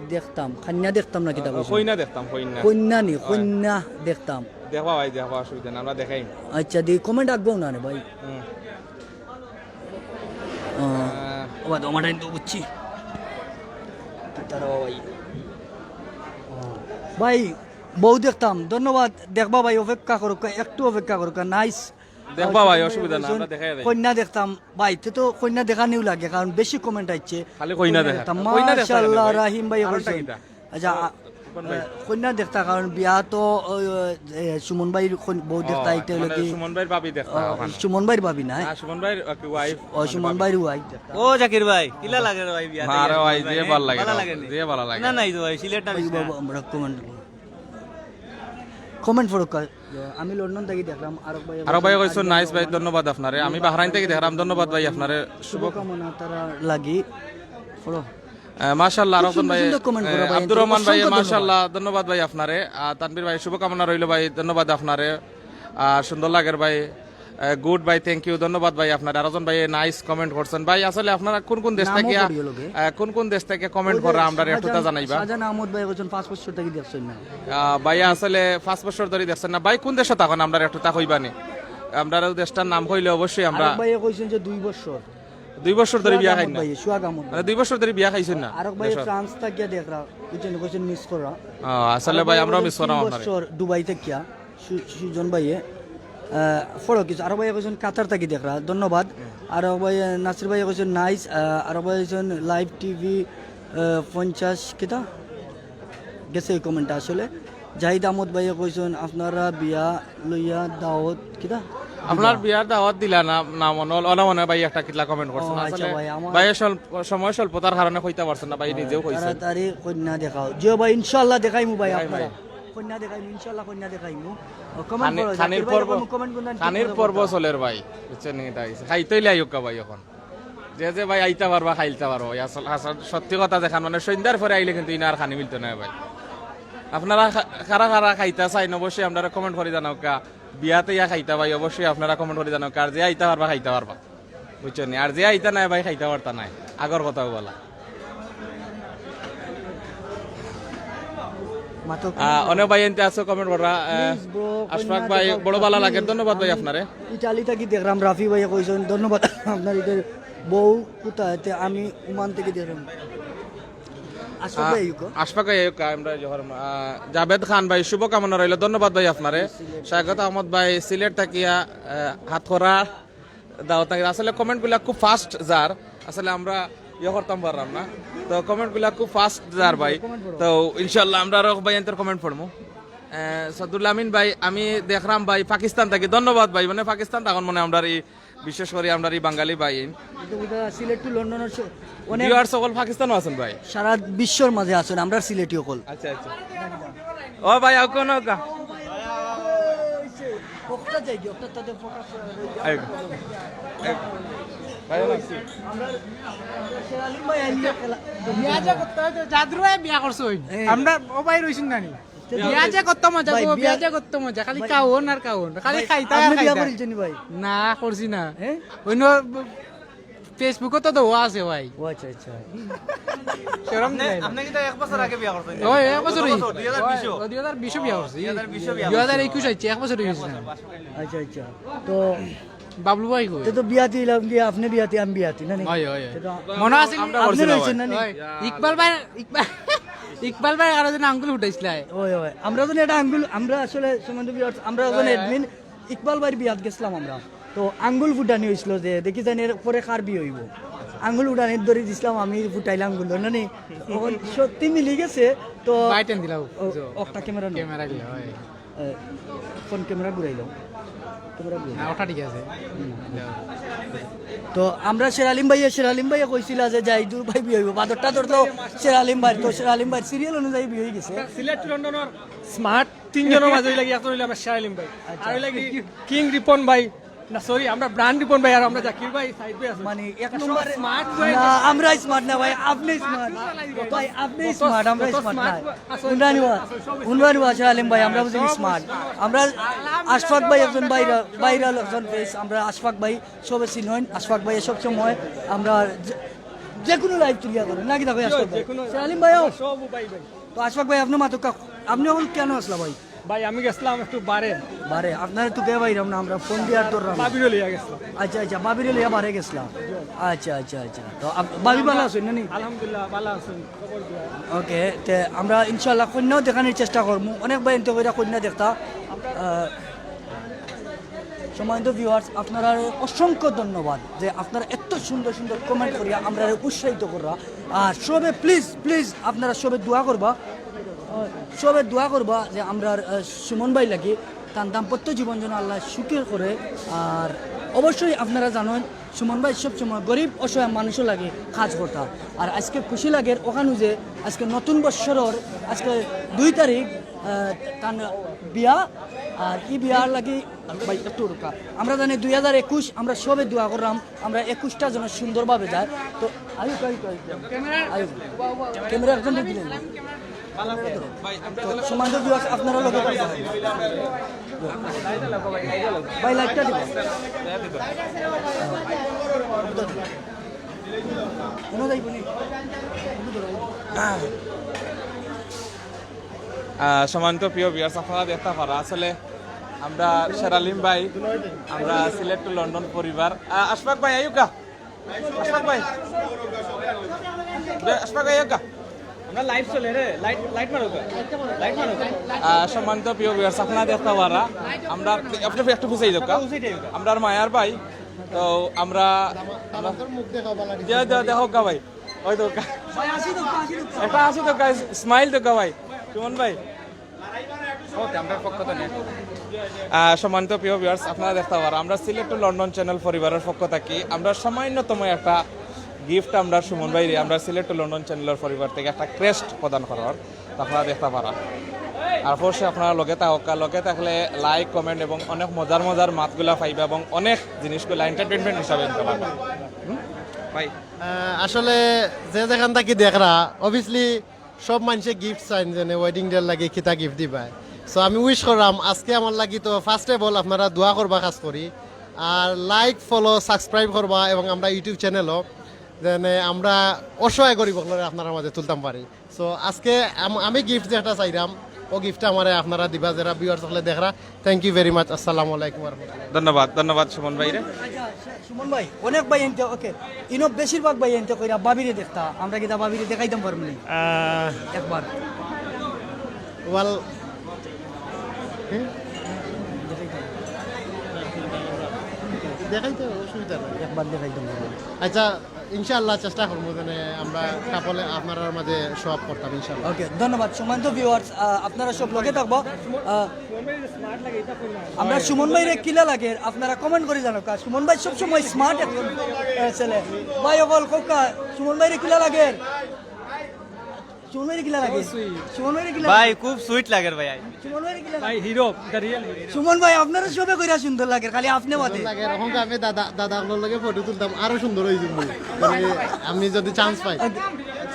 দেখতাম, খাইন্যা দেখতাম না কিতা কইছেন? কইন্যা দেখতাম, কইন্যা। কইন্যা নি, কইন্যা দেখতাম। দেখবা ভাই, দেখবা, অসুবিধা না, আমরা দেখাই। আচ্ছা, দি কমেন্ট আঁকবো না রে ভাই। হুম। আহ, ও বাদ, আমার টাইম তো বুঝছি। তারা ভাই। ভাই, বউ দেখতাম, ধন্যবাদ। দেখবা ভাই, অপেক্ষা করুক, একটু অপেক্ষা করুক। নাইস। দেখবা ভাই, অসুবিধা না, আমরা দেখাই দেই। কইন্যা দেখতাম ভাই, তে তো কইন্যা দেখানিও লাগে, কারণ বেশি কমেন্ট আইছে। খালি কইন্যা দেখা। দেখতাম, কইন্যা দেখা লাগে মাশাআল্লাহ, ভাই। রাহিম ভাই কারণটা কইছেন। কিতা? আচ্ছা, ও, আ-, কোন ভাই? আ, কইন্যা দেখতা, কারণ বিয়া তো, ও, এ, সুমন ভাইর কইন-, বউ দেখতা, ও, এটা হইলো মানে কি? সুমন ভাইর ভাবি দেখতা ও, ওখানে। সুমন ভাইর ভাবি না, না, সুমন ভাইর, ওকে, ওয়াইফ, ও, সুমন ভাইর ওয়াইফ দেখতা। ও জাকির ভাই, কিলা লাগে রে ভাই বিয়া? আরে ভাই, যে ভালা লাগে ভালা না, লাগে নি? যে ভালা লাগে না, না। নাই তো ভাই, সিলেট না ভাই, বিষ্ণা। বাবা, আমরা কমেন্ট, কমেন্ট পড়ো কা-, আমি লন্ডন থাকি দেখলাম, আরক ভাই, আরক ভাই কইছো, নাইস ভাই, ধন্যবাদ আপনারে। আমি বাহরাইন থাকি দেখলাম, ধন্যবাদ ভাই আপনারে। শুভ শুভকামনা তারা লাগি। পড়ো। আহ, মাশাআল্লাহ, রতন সুন্দর ভাই, সুন্দর কমেন্ট করা আহ, ভাই, আব্দুর রহমান ভাই, অসংখ্য ধন্যবাদ। মাশাআল্লাহ, ধন্যবাদ ভাই আপনারে। আহ, তানভীর ভাই, শুভকামনা রইল ভাই, ধন্যবাদ আপনারে। আহ, সুন্দর লাগের ভাই, গুড ভাই, থ্যাংক ইউ, ধন্যবাদ ভাই আপনারে। আরজন ভাই নাইস কমেন্ট করছেন ভাই। আসলে আপনারা কোন কোন দেশ নামও থেকে, পড়িও লগে। আহ, কোন কোন দেশ থেকে কমেন্ট ওই যে করা, আমরা একটুতা শাহজাহান, জানাইবা। শাহজাহান আহমদ ভাই কইছেন পাঁচ বছর থাকি দেখছেন না। আহ, ভাইয়া আসলে পাঁচ বছর ধরে দেখছেন না ভাই, কোন দেশো থাকইন, আমরা একটুতা কইবানি। আমরা দেশটার নাম কইলে অবশ্যই আমরা। আরক ভাই কইছেন যে দুই বছর। দুই বছর ধরে বিয়া সুহাগ খাই আহমদ না। ভাই, সুহাগ আহমদ মানে ভাই। দুই বছর ধরে বিয়া খাইছেন না আরক ভাই দেশো? ফ্রান্স থাকিয়া দেখরা, কইছেন, কইছেন মিস করা। আহ, আসলে ভাই, আমরাও মিস করাম তিন আপনারে। বছর দুবাই থাকিয়া সু-, সুজন ভাইয়ে, আহ, ফলো কিছু। আরক ভাই কইছেন কাতার থাকি দেখরা, ধন্যবাদ। আরক ভাই, আহ, নাসির ভাই কইছেন নাইস। আহ, আরক ভাই কইছেন লাইভ টিভি, আহ, পঞ্চাশ কিতা গেছে এই কমেন্টটা আসলে। জাহিদ আহমদ ভাইয়ে কইছেন আপনারা বিয়া লইয়া দাওয়াত কিতা? আপনার বিয়ার দাওয়াত দিলা না, না মনে হল, ওলা মনে হয় ভাই একটা কিতলা কমেন্ট করছেন। ও, আচ্ছা আসলে ভাই, আমার ভাই স্বল্প, সময় স্বল্পতার কারণে কইতা পারছেন না, ভাই নিজেও কইছেন। তাড়াতাড়ি কইন্যা দেখাও। জিও ভাই, ইনশাআল্লাহ দেখাইমু ভাই ভাই, আপনারা। ভাই। কইন্যা দেখাইমু, ইনশাআল্লাহ কইন্যা দেখাইমু। ও, কমেন্ট খানি-, করো, খানির জাকির ভাই, পর্ব, এখন কমেন্ট করুন, খানির কমেন্ট পর্ব করো। চলের ভাই, বুঝছেন নি? তাই খাইতেই লাই হোক ভাই এখন। যে যে ভাই আইতা পারবা, খাইলতা পারবা। এই আসল, আসল সত্যি কথা দেখান, মানে সন্ধ্যার পরে আইলে কিন্তু ইনার খানি মিলতো না ভাই। আপনারা খা-, কারা কারা খাইতা চাইন, অবশ্যই আপনারা কমেন্ট করে জানাউক্কা। বিয়াতে ইয়া খাইতা ভাই, অবশ্যই আপনারা কমেন্ট করে জানাউক্কা। আর যে আইতা পারবা, খাইতা পারবা, বুঝছেন নি? আর যে আইতা নাই ভাই, খাইতা পারতা নাই। আগর কথাও বলা। আহ, অনেক ভাই এনতে আছো কমেন্ট করা, আহ, আশফাক ভাই, বড় ভালা লাগে, ধন্যবাদ ভাই আপনারে। ইটালি থাকি দেখলাম, রাফি ভাই কইছেন, ধন্যবাদ আপনার। এটা বউ কোথায়? তে আমি ওমান থেকে দেখলাম। আশফাক আহ, ভাই, ইউকো। আশফাক ভাই, ইউকো, আমরা জহর, আহ, জাভেদ খান ভাই, শুভকামনা রইল, ধন্যবাদ ভাই আপনারে। শাহাদত আহমদ ভাই, সিলেট থাকিয়া, আহ, হাত করা দাওয়াত নাকি। আসলে কমেন্ট গুলা খুব ফাস্ট যার, আসলে আমরা ইয়ে করতাম পারলাম না। তো কমেন্ট গুলা খুব ফাস্ট যার ভাই। তো ইনশাল্লাহ আমরা আরো ভাই এনতর কমেন্ট পড়মু। আহ, সাদুল আমিন ভাই, আমি দেখলাম ভাই পাকিস্তান থাকি, ধন্যবাদ ভাই। মানে পাকিস্তান তখন মনে আমরা এই, বিশেষ করে আমরা এই বাঙালি ভাই। এটা সিলেট টু লন্ডনের স-, অনেক ভিউয়ার সকল পাকিস্তানও আছেন ভাই। সারা বিশ্বর মাঝে আছেন, আমরা সিলেটি সকল। আচ্ছা, আচ্ছা। ও ভাই, আও কোন গা? ওটা যাই কি, ওটা তাদের ফোকাস। আইগো। আইগো। ভাই, ভালো আছি। আমরা, আমরা শের আলী ভাই আইলে খেলা। বিয়া যে করতে হয়, তো জাদুরে বিয়া করছে ওই। এই। আমরা ও ভাই রইছেন না নি? বিয়া যে কত মজা ভাই, গো, বিয়া বিয়া যে কত মজা, খালি ভাই, খাওন আর খাওন, খালি ভাই, খাইতা আর আপনি বিয়া খাইতা। করেছেন নি ভাই? না, করছি না। হ্যাঁ? অন্য Facebook-ও তো দেওয়া আছে ভাই। ও আচ্ছা, আচ্ছা। শরম আপনি, নাই। আপনি কিন্তু এক বছর আগে বিয়া করছেন। ওই, এক বছর কত হইছে। বছর? দুই হাজার বিশ-ও? ওই, দুই হাজার বিশ-ও বিয়া করছি। দুই হাজার বিশ-ও বিয়া দুই হাজার একুশ করছেন। আইছে, এক বছর হইছে না। আচ্ছা, আচ্ছা। তো বাবলু ভাই কই? তো, তো বিয়াতি হইলাম কি, আপনি বিয়াতি, আমি বিয়াতি, না নি? হয়, হয়, হয়। তো মনে আছে নি? আমরা আপনি করছি না রইছেন ভাই। না নি? হয়। ইকবাল ভাই, ইকবাল, ইকবাল ভাই আরো যেন আঙ্গুল উঠাইছিলাই। ওই, ওই। আমরা যেন এটা আঙ্গুল, আমরা আসলে সম্বন্ধ বিয়ার, আমরা যেন হ্যাঁ। অ্যাডমিন ইকবাল ভাইর বিয়াত গেছিলাম আমরা। তো আঙ্গুল ফুটানি হইছিল যে দেখি জানি এর পরে কার বিয়ে হইব। আঙ্গুল ফুটানি ধরে দিছিলাম আমি, ফুটাইলাম আঙ্গুল, না নি? তখন সত্যি মিলি গেছে। তো বাইটেন দিলাও। ও, একটা ক্যামেরা নাও। ক্যামেরা দিলে হয়। এ, ফোন ক্যামেরা ঘুরাইলাম। ক্যামেরা ঘুরাইলাম। না, ওটা ঠিক আছে। হুম। তো আমরা শের আলিম ভাইয়ে, শের আলিম ভাইয়ে কইছিলা যে জাহিদুর ভাই বিয়ে হইব। বাদরটা ধরতো শের আলিম ভাই, তো শের আলিম ভাই সিরিয়াল অনুযায়ী বিয়ে হয়ে গেছে। সিলেট টু লন্ডনের স্মার্ট তিনজনের মাঝে লাগি একজন হইলো আমার শের আলিম ভাই। আচ্ছা। আর হইলো কি কিং রিপন ভাই। না, সরি, আমরা ব্র্যান্ড রিপন ভাই আর আমরা জাকির ভাই, সাইড ভাই আছে। মানে, এক নম্বরে স্মার্ট ভাই। না, আমরা স্মার্ট না ভাই, আপনি স্মার্ট। ভাই, আপনি স্মার্ট, আমরা স্মার্ট না। উনরানি ওয়া, উনরানি ওয়া, আচ্ছা, আলিম ভাই, আমরা বুঝি স্মার্ট। আমরা আশফাক ভাই একজন ভাইরাল, ভাইরাল একজন ফেস। আমরা আশফাক ভাই সবে চিনইন, আশফাক ভাই সব সময় আমরা যে, যে কোনো লাইভ তুলিয়া ধরেন, নাকি দেখো আশফাক ভাই? যে কোনো আলিম ভাইও। সব ভাই ভাই। তো আশফাক ভাই, আপনি মাতুক্কা, আপনি এখন কেন আসলা ভাই? ভাই, আমি গেছিলাম একটু বারে। বারে? আপনারা তো কে ভাই, আমরা, আমরা ফোন দিয়ে আর ধরলাম। ভাবিরে লইয়া গেছিলাম। আচ্ছা, আচ্ছা, ভাবিরে লইয়া বারে গেছিলাম। আচ্ছা, আচ্ছা, আচ্ছা। তো আপ-, ভাবি ভালো আছেন না নি? আলহামদুলিল্লাহ, ভালো আছেন। খবর দিয়া। ওকে, তে আমরা ইনশাআল্লাহ কন্যাও দেখানোর চেষ্টা করবো। অনেক ভাই এনতে কইরা কন্যা দেখতা। আহ, সম্মানিত ভিউয়ার্স, আপনারা অসংখ্য ধন্যবাদ যে আপনারা এত সুন্দর সুন্দর কমেন্ট করিয়া আমরা উৎসাহিত কররা। আর সবে প্লিজ, প্লিজ আপনারা সবে দোয়া করবা, আহ, সবে দোয়া করবা যে আমরা, আহ, সুমন ভাই লাগি তার দাম্পত্য জীবন যেন আল্লাহ সুখের করে। আর অবশ্যই আপনারা জানেন সুমন ভাই সবসময় গরিব অসহায় মানুষের লাগি কাজ করতা। আর আজকে খুশি লাগের ওখানে যে আজকে নতুন বৎসরর আজকে দুই তারিখ, আহ, তার বিয়া। আর ই বিয়ার লাগি ভাই একটু রুকা। আমরা জানি দুই হাজার একুশ, আমরা সবে দোয়া করলাম আমরা একুশটা যেন সুন্দরভাবে যায়। তো আয়ুক, আয়ুক, আয়ুক। আয়ুক। ক্যামেরা একজন দেখি নেন। তো সম্মানিত ভিউয়ার্স, আপনারা লগে থাকবেন। ভাই, লাইটটা দিবেন। কোনো যাইব নি? আহ, সম্মানিত প্রিয় ভিউয়ার্স, আপনারা দেখতা পারা, আসলে আমরা শের আলিম ভাই, আমরা সিলেট টু লন্ডন পরিবার। আহ, আশফাক ভাই, আইউক্কা। আশফাক ভাই। বে, আশফাক ভাই, আইউক্কা। আমরা লাইভ চলে রে, লাইট, লাইট মারো গা। লাইট মারো গা। আহ, সম্মানিত প্রিয় ভিউয়ার্স, আপনারা দেখতা পারা, আমরা একটু, একটু পিছাই যাউক্কা। উঠে যাউক্কা। আমরা মায়ার ভাই, তো আমরা, আমরা মুখ দেখাও, বালা দে, দে, দেখো গা ভাই। ওই তো, ভাই, আসি তো, আসি তো। একটা আসি তো, গাইস, স্মাইল তো, ভাই। সুমন ভাই। ওকে, আমরার পক্ষ থেকে। আহ, সম্মানিত প্রিয় ভিউয়ার্স, আপনারা দেখতা পারা, আমরা সিলেট টু লন্ডন চ্যানেল পরিবারের পক্ষ থাকি আমরা সামান্যতম একটা গিফট আমরা সুমন ভাইরে, আমরা সিলেট টু লন্ডন চ্যানেলের পরিবার থেকে একটা ক্রেস্ট প্রদান করার, তো আপনারা দেখতা পারা। আর অবশ্যই আপনারা লগে থাকা, লগে থাকলে লাইক, কমেন্ট এবং অনেক মজার মজার মাতগুলা পাইবা এবং অনেক জিনিসগুলা এন্টারটেইনমেন্ট হিসাবে নিতে পারবা। হুম? ভাই। আহ, আসলে যে যেখান থাকি দেখরা, অবভিয়াসলি সব মানুষে গিফট চাইন, যেনে ওয়েডিং ডের লাগি কিতা গিফট দিবায়। সো আমি উইশ করলাম, আজকে আমার লাগি তো ফার্স্ট অফ অল আপনারা দোয়া করবা খাস করি, আর লাইক, ফলো, সাবস্ক্রাইব করবা এবং আমরা ইউটিউব চ্যানেলও, যেনে আমরা অসহায় গরিব অকলরে আপনারার মাঝে তুলতাম পারি। সো আজকে আম-, আমি গিফট যেটা চাইলাম, ও গিফটটা আমারে আপনারা দিবা, যারা ভিউয়ার্স অকলে দেখরা। Thank you very much. আসসালামু আলাইকুম ওয়া রাহমাতুল্লাহ। ধন্যবাদ, ধন্যবাদ সুমন ভাইরে। আচ্ছা, সু-, সুমন ভাই, অনেক ভাই এনতে, ওকে, ইনো বেশিরভাগ ভাই এনতে কইরা ভাবিরে দেখতা, আমরা কিতা ভাবিরে দেখাইতাম পারমু নি? আহ, একবার। ওয়াল, হুম? দেখাইতে অসুবিধা নাই। একবার দেখাইতাম পারমু। আচ্ছা, ইনশাআল্লাহ চেষ্টা করমু যেন আমরা কাপলে আপনারার মাঝে শো আপ করতাম ইনশাআল্লাহ। ওকে, ধন্যবাদ। সম্মানিত ভিউয়ার্স, আহ, আপনারা সব লগে থাকবা। আহ, আমরা সুমন ভাইরে কিলা লাগে, আপনারা কমেন্ট করি জানাউক্কা। সুমন ভাই সবসময় স্মার্ট একজন, আহ, ছেলে। ভাই অকল কউক্কা, সুমন ভাইরে কিলা লাগে? সুমন ভাইরে কিলা লাগে? সুমন ভাইরে কিলা ভাই লাগে? খুব সুইট লাগের ভাই। সুমন ভাইরে কিলা লাগে? ভাই hero, the real hero। Suman ভাই, আপনারে সবে কইরা সুন্দর লাগের, খালি আপনে বাদে। লাগে, এরকম আমি দাদা, দাদা অকলর লগে ফটো তুলতাম, আরো সুন্দর অই যাইবো। মানে, আমি যদি চান্স পাই। ওকে।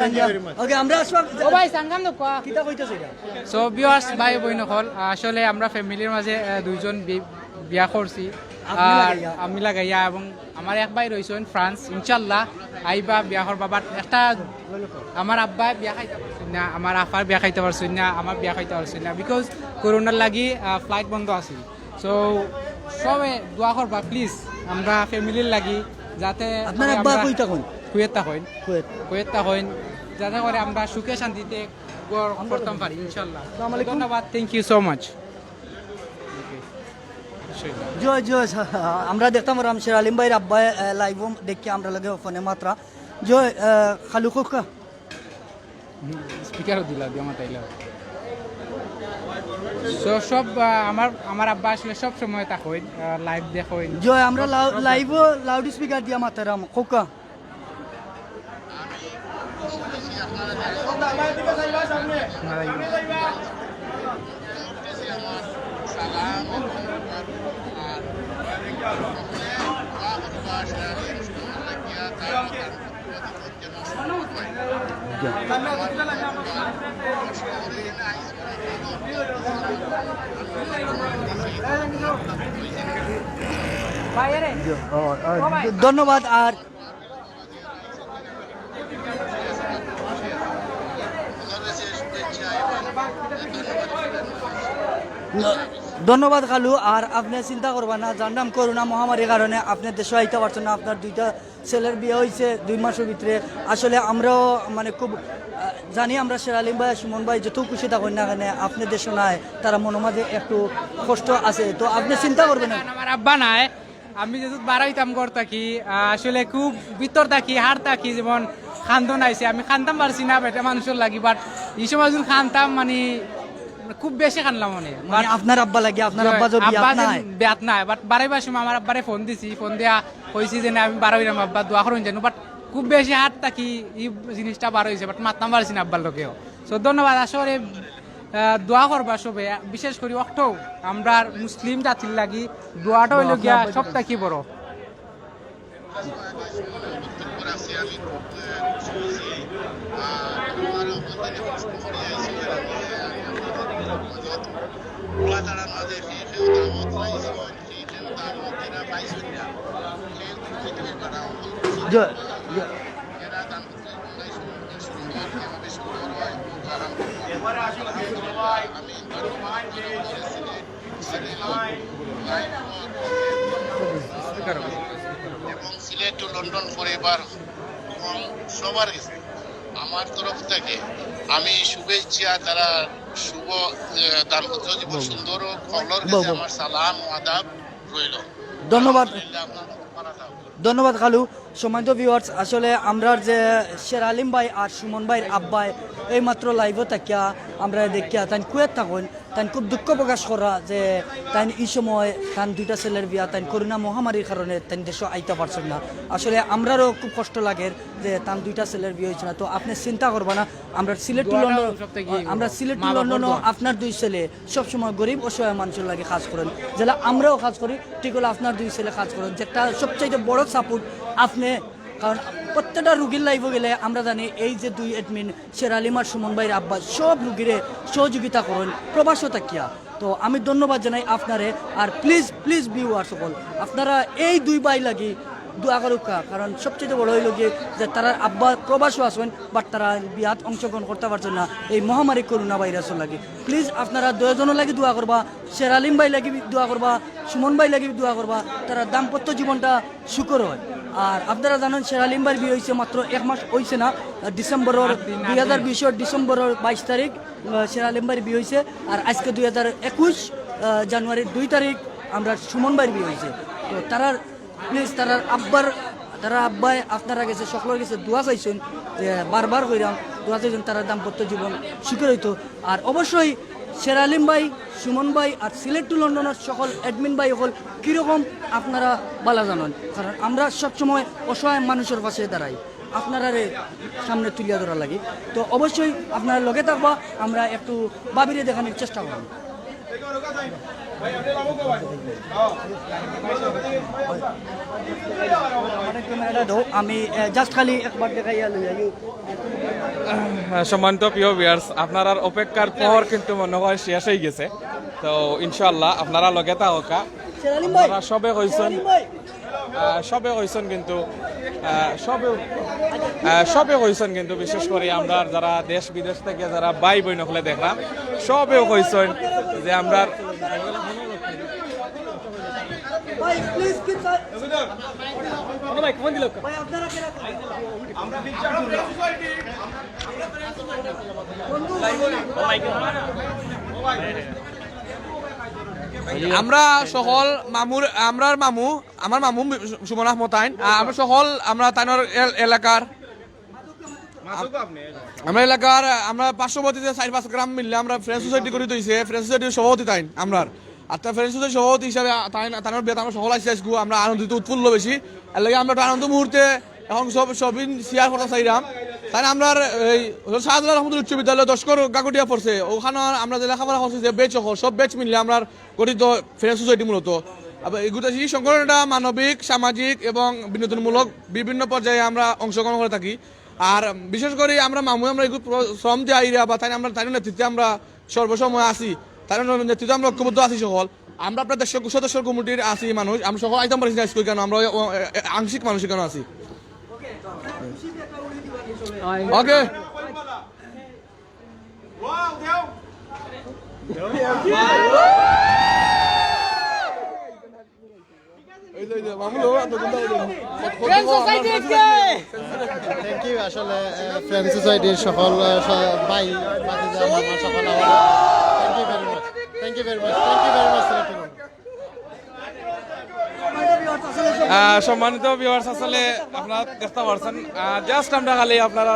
Thank you very much. ওকে, আমরা আসবাব ও ভাই, সাঙ্গাম তো কোয়া। কিতা কইতাছে এটা? So, ভিউয়ার্স, ভাই বইন অকল, আসলে আমরা ফ্যামিলির মাঝে, আহ, দুইজন বি-, বিয়া করছি। আপনি আর লাগাইয়া? আমি লাগাইয়া, এবং আমার এক ভাই রইছইন ফ্রান্স, ইনশাআল্লাহ আইবা বিয়া করবা। But একটা, আমার আব্বা বিয়া খাইতা পারছইন না, আমার আফার বিয়া খাইতা পারছইন না, আমার বিয়া খাইতা পারছইন না, because করোনার লাগি, আহ, ফ্লাইট বন্ধ আছিল। So, সবে দোয়া করবা প্লিজ, আমরা ফ্যামিলির লাগি, যাতে আপনার করে আব্বা আমরা কই থাকইন? কুয়েত থাকইন। কুয়েত। কুয়েত থাকইন, যাতে করে আমরা সুখে শান্তিতে ঘর করতাম পারি ইনশাআল্লাহ। আসসালামু আলাইকুম। ধন্যবাদ, thank you so much। জয়, জয়, আমরা দেখতাম পারলাম শের আলিম ভাইর আব্বায়, আহ, লাইভও দেখি আমরা লগে ফোনে মাতরা। জয়, আহ, খালু কউক্কা। স্পিকারও দিলা, দিয়া মাতাইলা। So, সব, আহ, আমার, আমার আব্বা আসলে সব সময় থাকইন, আহ, লাইভ দেখইন। জয়, আমরা লাউ-, লাইভও লাউড স্পিকার দিয়া মাতাইরাম, কউক্কা। ধন্যবাদ। আর ধন্যবাদ খালু। আর আপনে চিন্তা করবা না, জানরাম করোনা মহামারীর কারণে আপনে দেশো আইতা পারছইন না, আপনার দুইটা ছেলের বিয়া অইছে দুই মাসর ভিতরে। আসলে আমরাও মানে খুব, আহ, জানি আমরা শের আলিম ভাই, সুমন ভাই যত খুশি থাকইন না কেনে, আপনে দেশো নাই, তারা মনর মাঝে একটু কষ্ট আছে। তো আপনে চিন্তা করবেন না। আমার আব্বা নাই, আমি যেহেতু বারইতাম ঘর থাকি, আহ, আসলে খুব ভিতর থাকি, হার থাকি, যেমন কান্দন আইছে, আমি কানতাম পারছি না বেটা মানুষর লাগি, but ই সময় যখন কানতাম, মানে, খুব বেশি কানলাম মানে। মানে, but আপনার আব্বা লাগি, আপনার আব্বা যদি আব্বা বিয়াত যে নাই। বিয়াত নাই, but বারইবার সময় আমার আব্বারে ফোন দিছি, ফোন দিয়া কইছি যে, "না, আমি বারইরাম আব্বা, দোয়া করইন যেন।" But খুব বেশি হার থাকি ই জিনিসটা বারইছে, but মাততাম পারছি না আব্বার লগেও। So, ধন্যবাদ। আসলে, আহ, দোয়া করবা সবে, বিশেষ করি অকটাউ আমরার মুসলিম জাতির লাগি দোয়াটা অইলো গিয়া সব থাকি বড়। জয়, জয়। এবং সিলেট টু লন্ডন ফরএভার এবং সবার গেছে আমার তরফ থেকে আমি শুভেচ্ছা, তারা শুভ, আহ, দাম্পত্য জীবন সুন্দর হোক, হকলর গেছে আমার সালাম ও আদাব রইল। ধন্যবাদ। আলহামদুলিল্লাহ, আপনারা ভালো থাকবেন। ধন্যবাদ খালু। সম্মানিত ভিউয়ার্স, আসলে আমরার যে শের আলিম ভাই আর সুমন ভাইর আব্বায় এইমাত্র লাইভও থাকিয়া আমরারে দেখিয়া তাইন কুয়েত থাকইন, তাইন খুব দুঃখ প্রকাশ করা যে তাইন ই সময় তান দুইটা ছেলের বিয়া তাইন করোনা মহামারীর কারণে তাইন দেশো আইতা পারছইন না। আসলে আমরারও খুব কষ্ট লাগের যে তান দুইটা ছেলের বিয়া অইছে না। তো আপনে চিন্তা করবা না, আমরা সিলেট টু লন্ডন, আমরা সিলেট টু লন্ডনও আপনার দুই ছেলে সবসময় গরিব অসহায় মানুষর লাগি কাজ করইন, যেলা আমরাও কাজ করি, ঠিক অইলো আপনার দুই ছেলে কাজ করইন, যেটা সবচাইতে বড় সাপোর্ট আপনে। কারণ প্রত্যেকটা রুগীর লাইভও গেলে আমরা জানি এই যে দুই অ্যাডমিন শের আলিম আর সুমন ভাইর আব্বা সব রুগীরে সহযোগিতা করইন প্রবাসও থাকিয়া। তো আমি ধন্যবাদ জানাই আপনারে। আর প্লিজ, প্লিজ ভিউয়ার্স সকল, আপনারা এই দুই ভাই লাগি দোয়া করুক্কা, কারণ সবচেয়ে বড় অইলো গিয়া যে তারার আব্বা প্রবাসও আছইন, but তারা বিয়াত অংশগ্রহণ করতা পারছইন না এই মহামারী করোনা ভাইরাসর লাগি। প্লিজ আপনারা দুইজনর লাগি দোয়া করবা, শের আলিম ভাই লাগি দোয়া করবা, সুমন ভাই লাগি দোয়া করবা, তারার দাম্পত্য জীবনটা সুখর হয়। আর আপনারা জানইন শের আলিম ভাইর বিয়া অইছে মাত্র এক মাস অইছে না, ডিসেম্বরর দুই হাজার বিশর ডিসেম্বরর বাইশ তারিখ, আহ, শের আলিম ভাইর বিয়া অইছে। আর আজকে দুই হাজার একুশ, আহ, জানুয়ারির দুই তারিখ আমরা সুমন ভাইর বিয়া অইছে। তো তারার প্লিজ তারার আব্বার, তারার আব্বায় আপনারার গেছে, সকলর গেছে দোয়া চাইছইন, যে বারবার কইরাম দোয়া চাইছইন তারার দাম্পত্য জীবন সুখের অইতো। আর অবশ্যই শের আলিম ভাই, সুমন ভাই আর সিলেট টু লন্ডনর সকল অ্যাডমিন ভাই অকল কিরকম আপনারা বালা জানইন, কারণ আমরা সবসময় অসহায় মানুষর পাশে দাঁড়াই, আপনারারে সামনে তুলিয়া ধরার লাগি। তো অবশ্যই আপনারা লগে থাকবা, আমরা একটু ভাবিরে দেখানির চেষ্টা করমু। আমি, আহ, just খালি একবার দেখাইয়া লই আই। আহ, সম্মানিত প্রিয় ভিউয়ার্স, আপনারার অপেক্ষার পর কিন্তু মনে হয় শেষ হয়ে গেছে। তো ইনশাআল্লাহ আপনারা লগে থাকউক্কা। শের আলিম ভাই, আপনারা সবে কইছইন, শের আলিম ভাই। আহ, সবে কইছইন কিন্তু, আহ, সবে, আহ, সবে কইছইন কিন্তু, বিশেষ করি আমরার যারা দেশ বিদেশ থাকি যারা ভাই বইন অকলে দেখরাম, সবেউ কইছইন যে আমরার ভাই, please keep silent। ভাই, আপনারা কেরা? আমরা সকল মামুর, আমরার মামু, আমার মামু সুমন আহমদ তাইন, আহ, আমরা সকল, আমরা তাইনর এল-, এলাকার, আমরা এলাকার, আমরা পার্শ্ববর্তী যে চাইর পাঁচ গ্রাম মিললে আমরা ফ্রেন্ডস সোসাইটি করি থইছে, ফ্রেন্ডস সোসাইটির সভাপতি তাইন আমরার। আর তা ফ্রেন্ডস সোসাইটির সভাপতি হিসাবে তাইন, তাইনর বিয়াত আমরা সকল আইছি আইজকু, আমরা আনন্দিত উৎফুল্ল বেশি। এর লাগি আমরা একটা আনন্দ মুহূর্তে এখন সব, সবিন শেয়ার করতা চাইরাম। তাইন আমরার এই শাহজালাল আহমদ উচ্চ বিদ্যালয় দশ ঘর গাকুটিয়া পড়ছে, ওখানো আমরা যে লেখাপড়া করছি যে ব্যাচ অকল, সব ব্যাচ মিললে আমরার গঠিত ফ্রেন্ডস সোসাইটি মূলত। আবার এই গোটা এই সংগঠনটা মানবিক, সামাজিক এবং বিনোদনমূলক বিভিন্ন পর্যায়ে আমরা অংশগ্রহণ করে থাকি। আর বিশেষ করি আমরা মামু, আমরা এগু প্র-, শ্রম দিয়া আইরা বা তাইন আমরা, তাইনর নেতৃত্বে আমরা সর্বসময় আছি, তাইনর নেতৃত্বে আমরা ঐক্যবদ্ধ আছি সকল। আমরা আপনার দেড়শো সদস্য কমিটির আছি মানুষ, আমরা সকল আইতাম পারছি না স্কুল কেন, আমরা ও-, এ-, এ-, আংশিক মানুষ কেন আছি। ওকে। এই যে, এই যে, মামুন বাবা, তো কোনটা বলবো? ফ্রেন্ডস সোসাইটি কে? Thank you. আসলে, আহ, ফ্রেন্ডস সোসাইটির সকল, আহ, স-, ভাই, ভাতিজা, মামা, সকল আমার, thank you very much, thank you very much, thank you very much, Sylhet team. আহ, সম্মানিত ভিউয়ার্স, আসলে আপনারা দেখতে পারছেন, আহ, just আমরা খালি আপনারা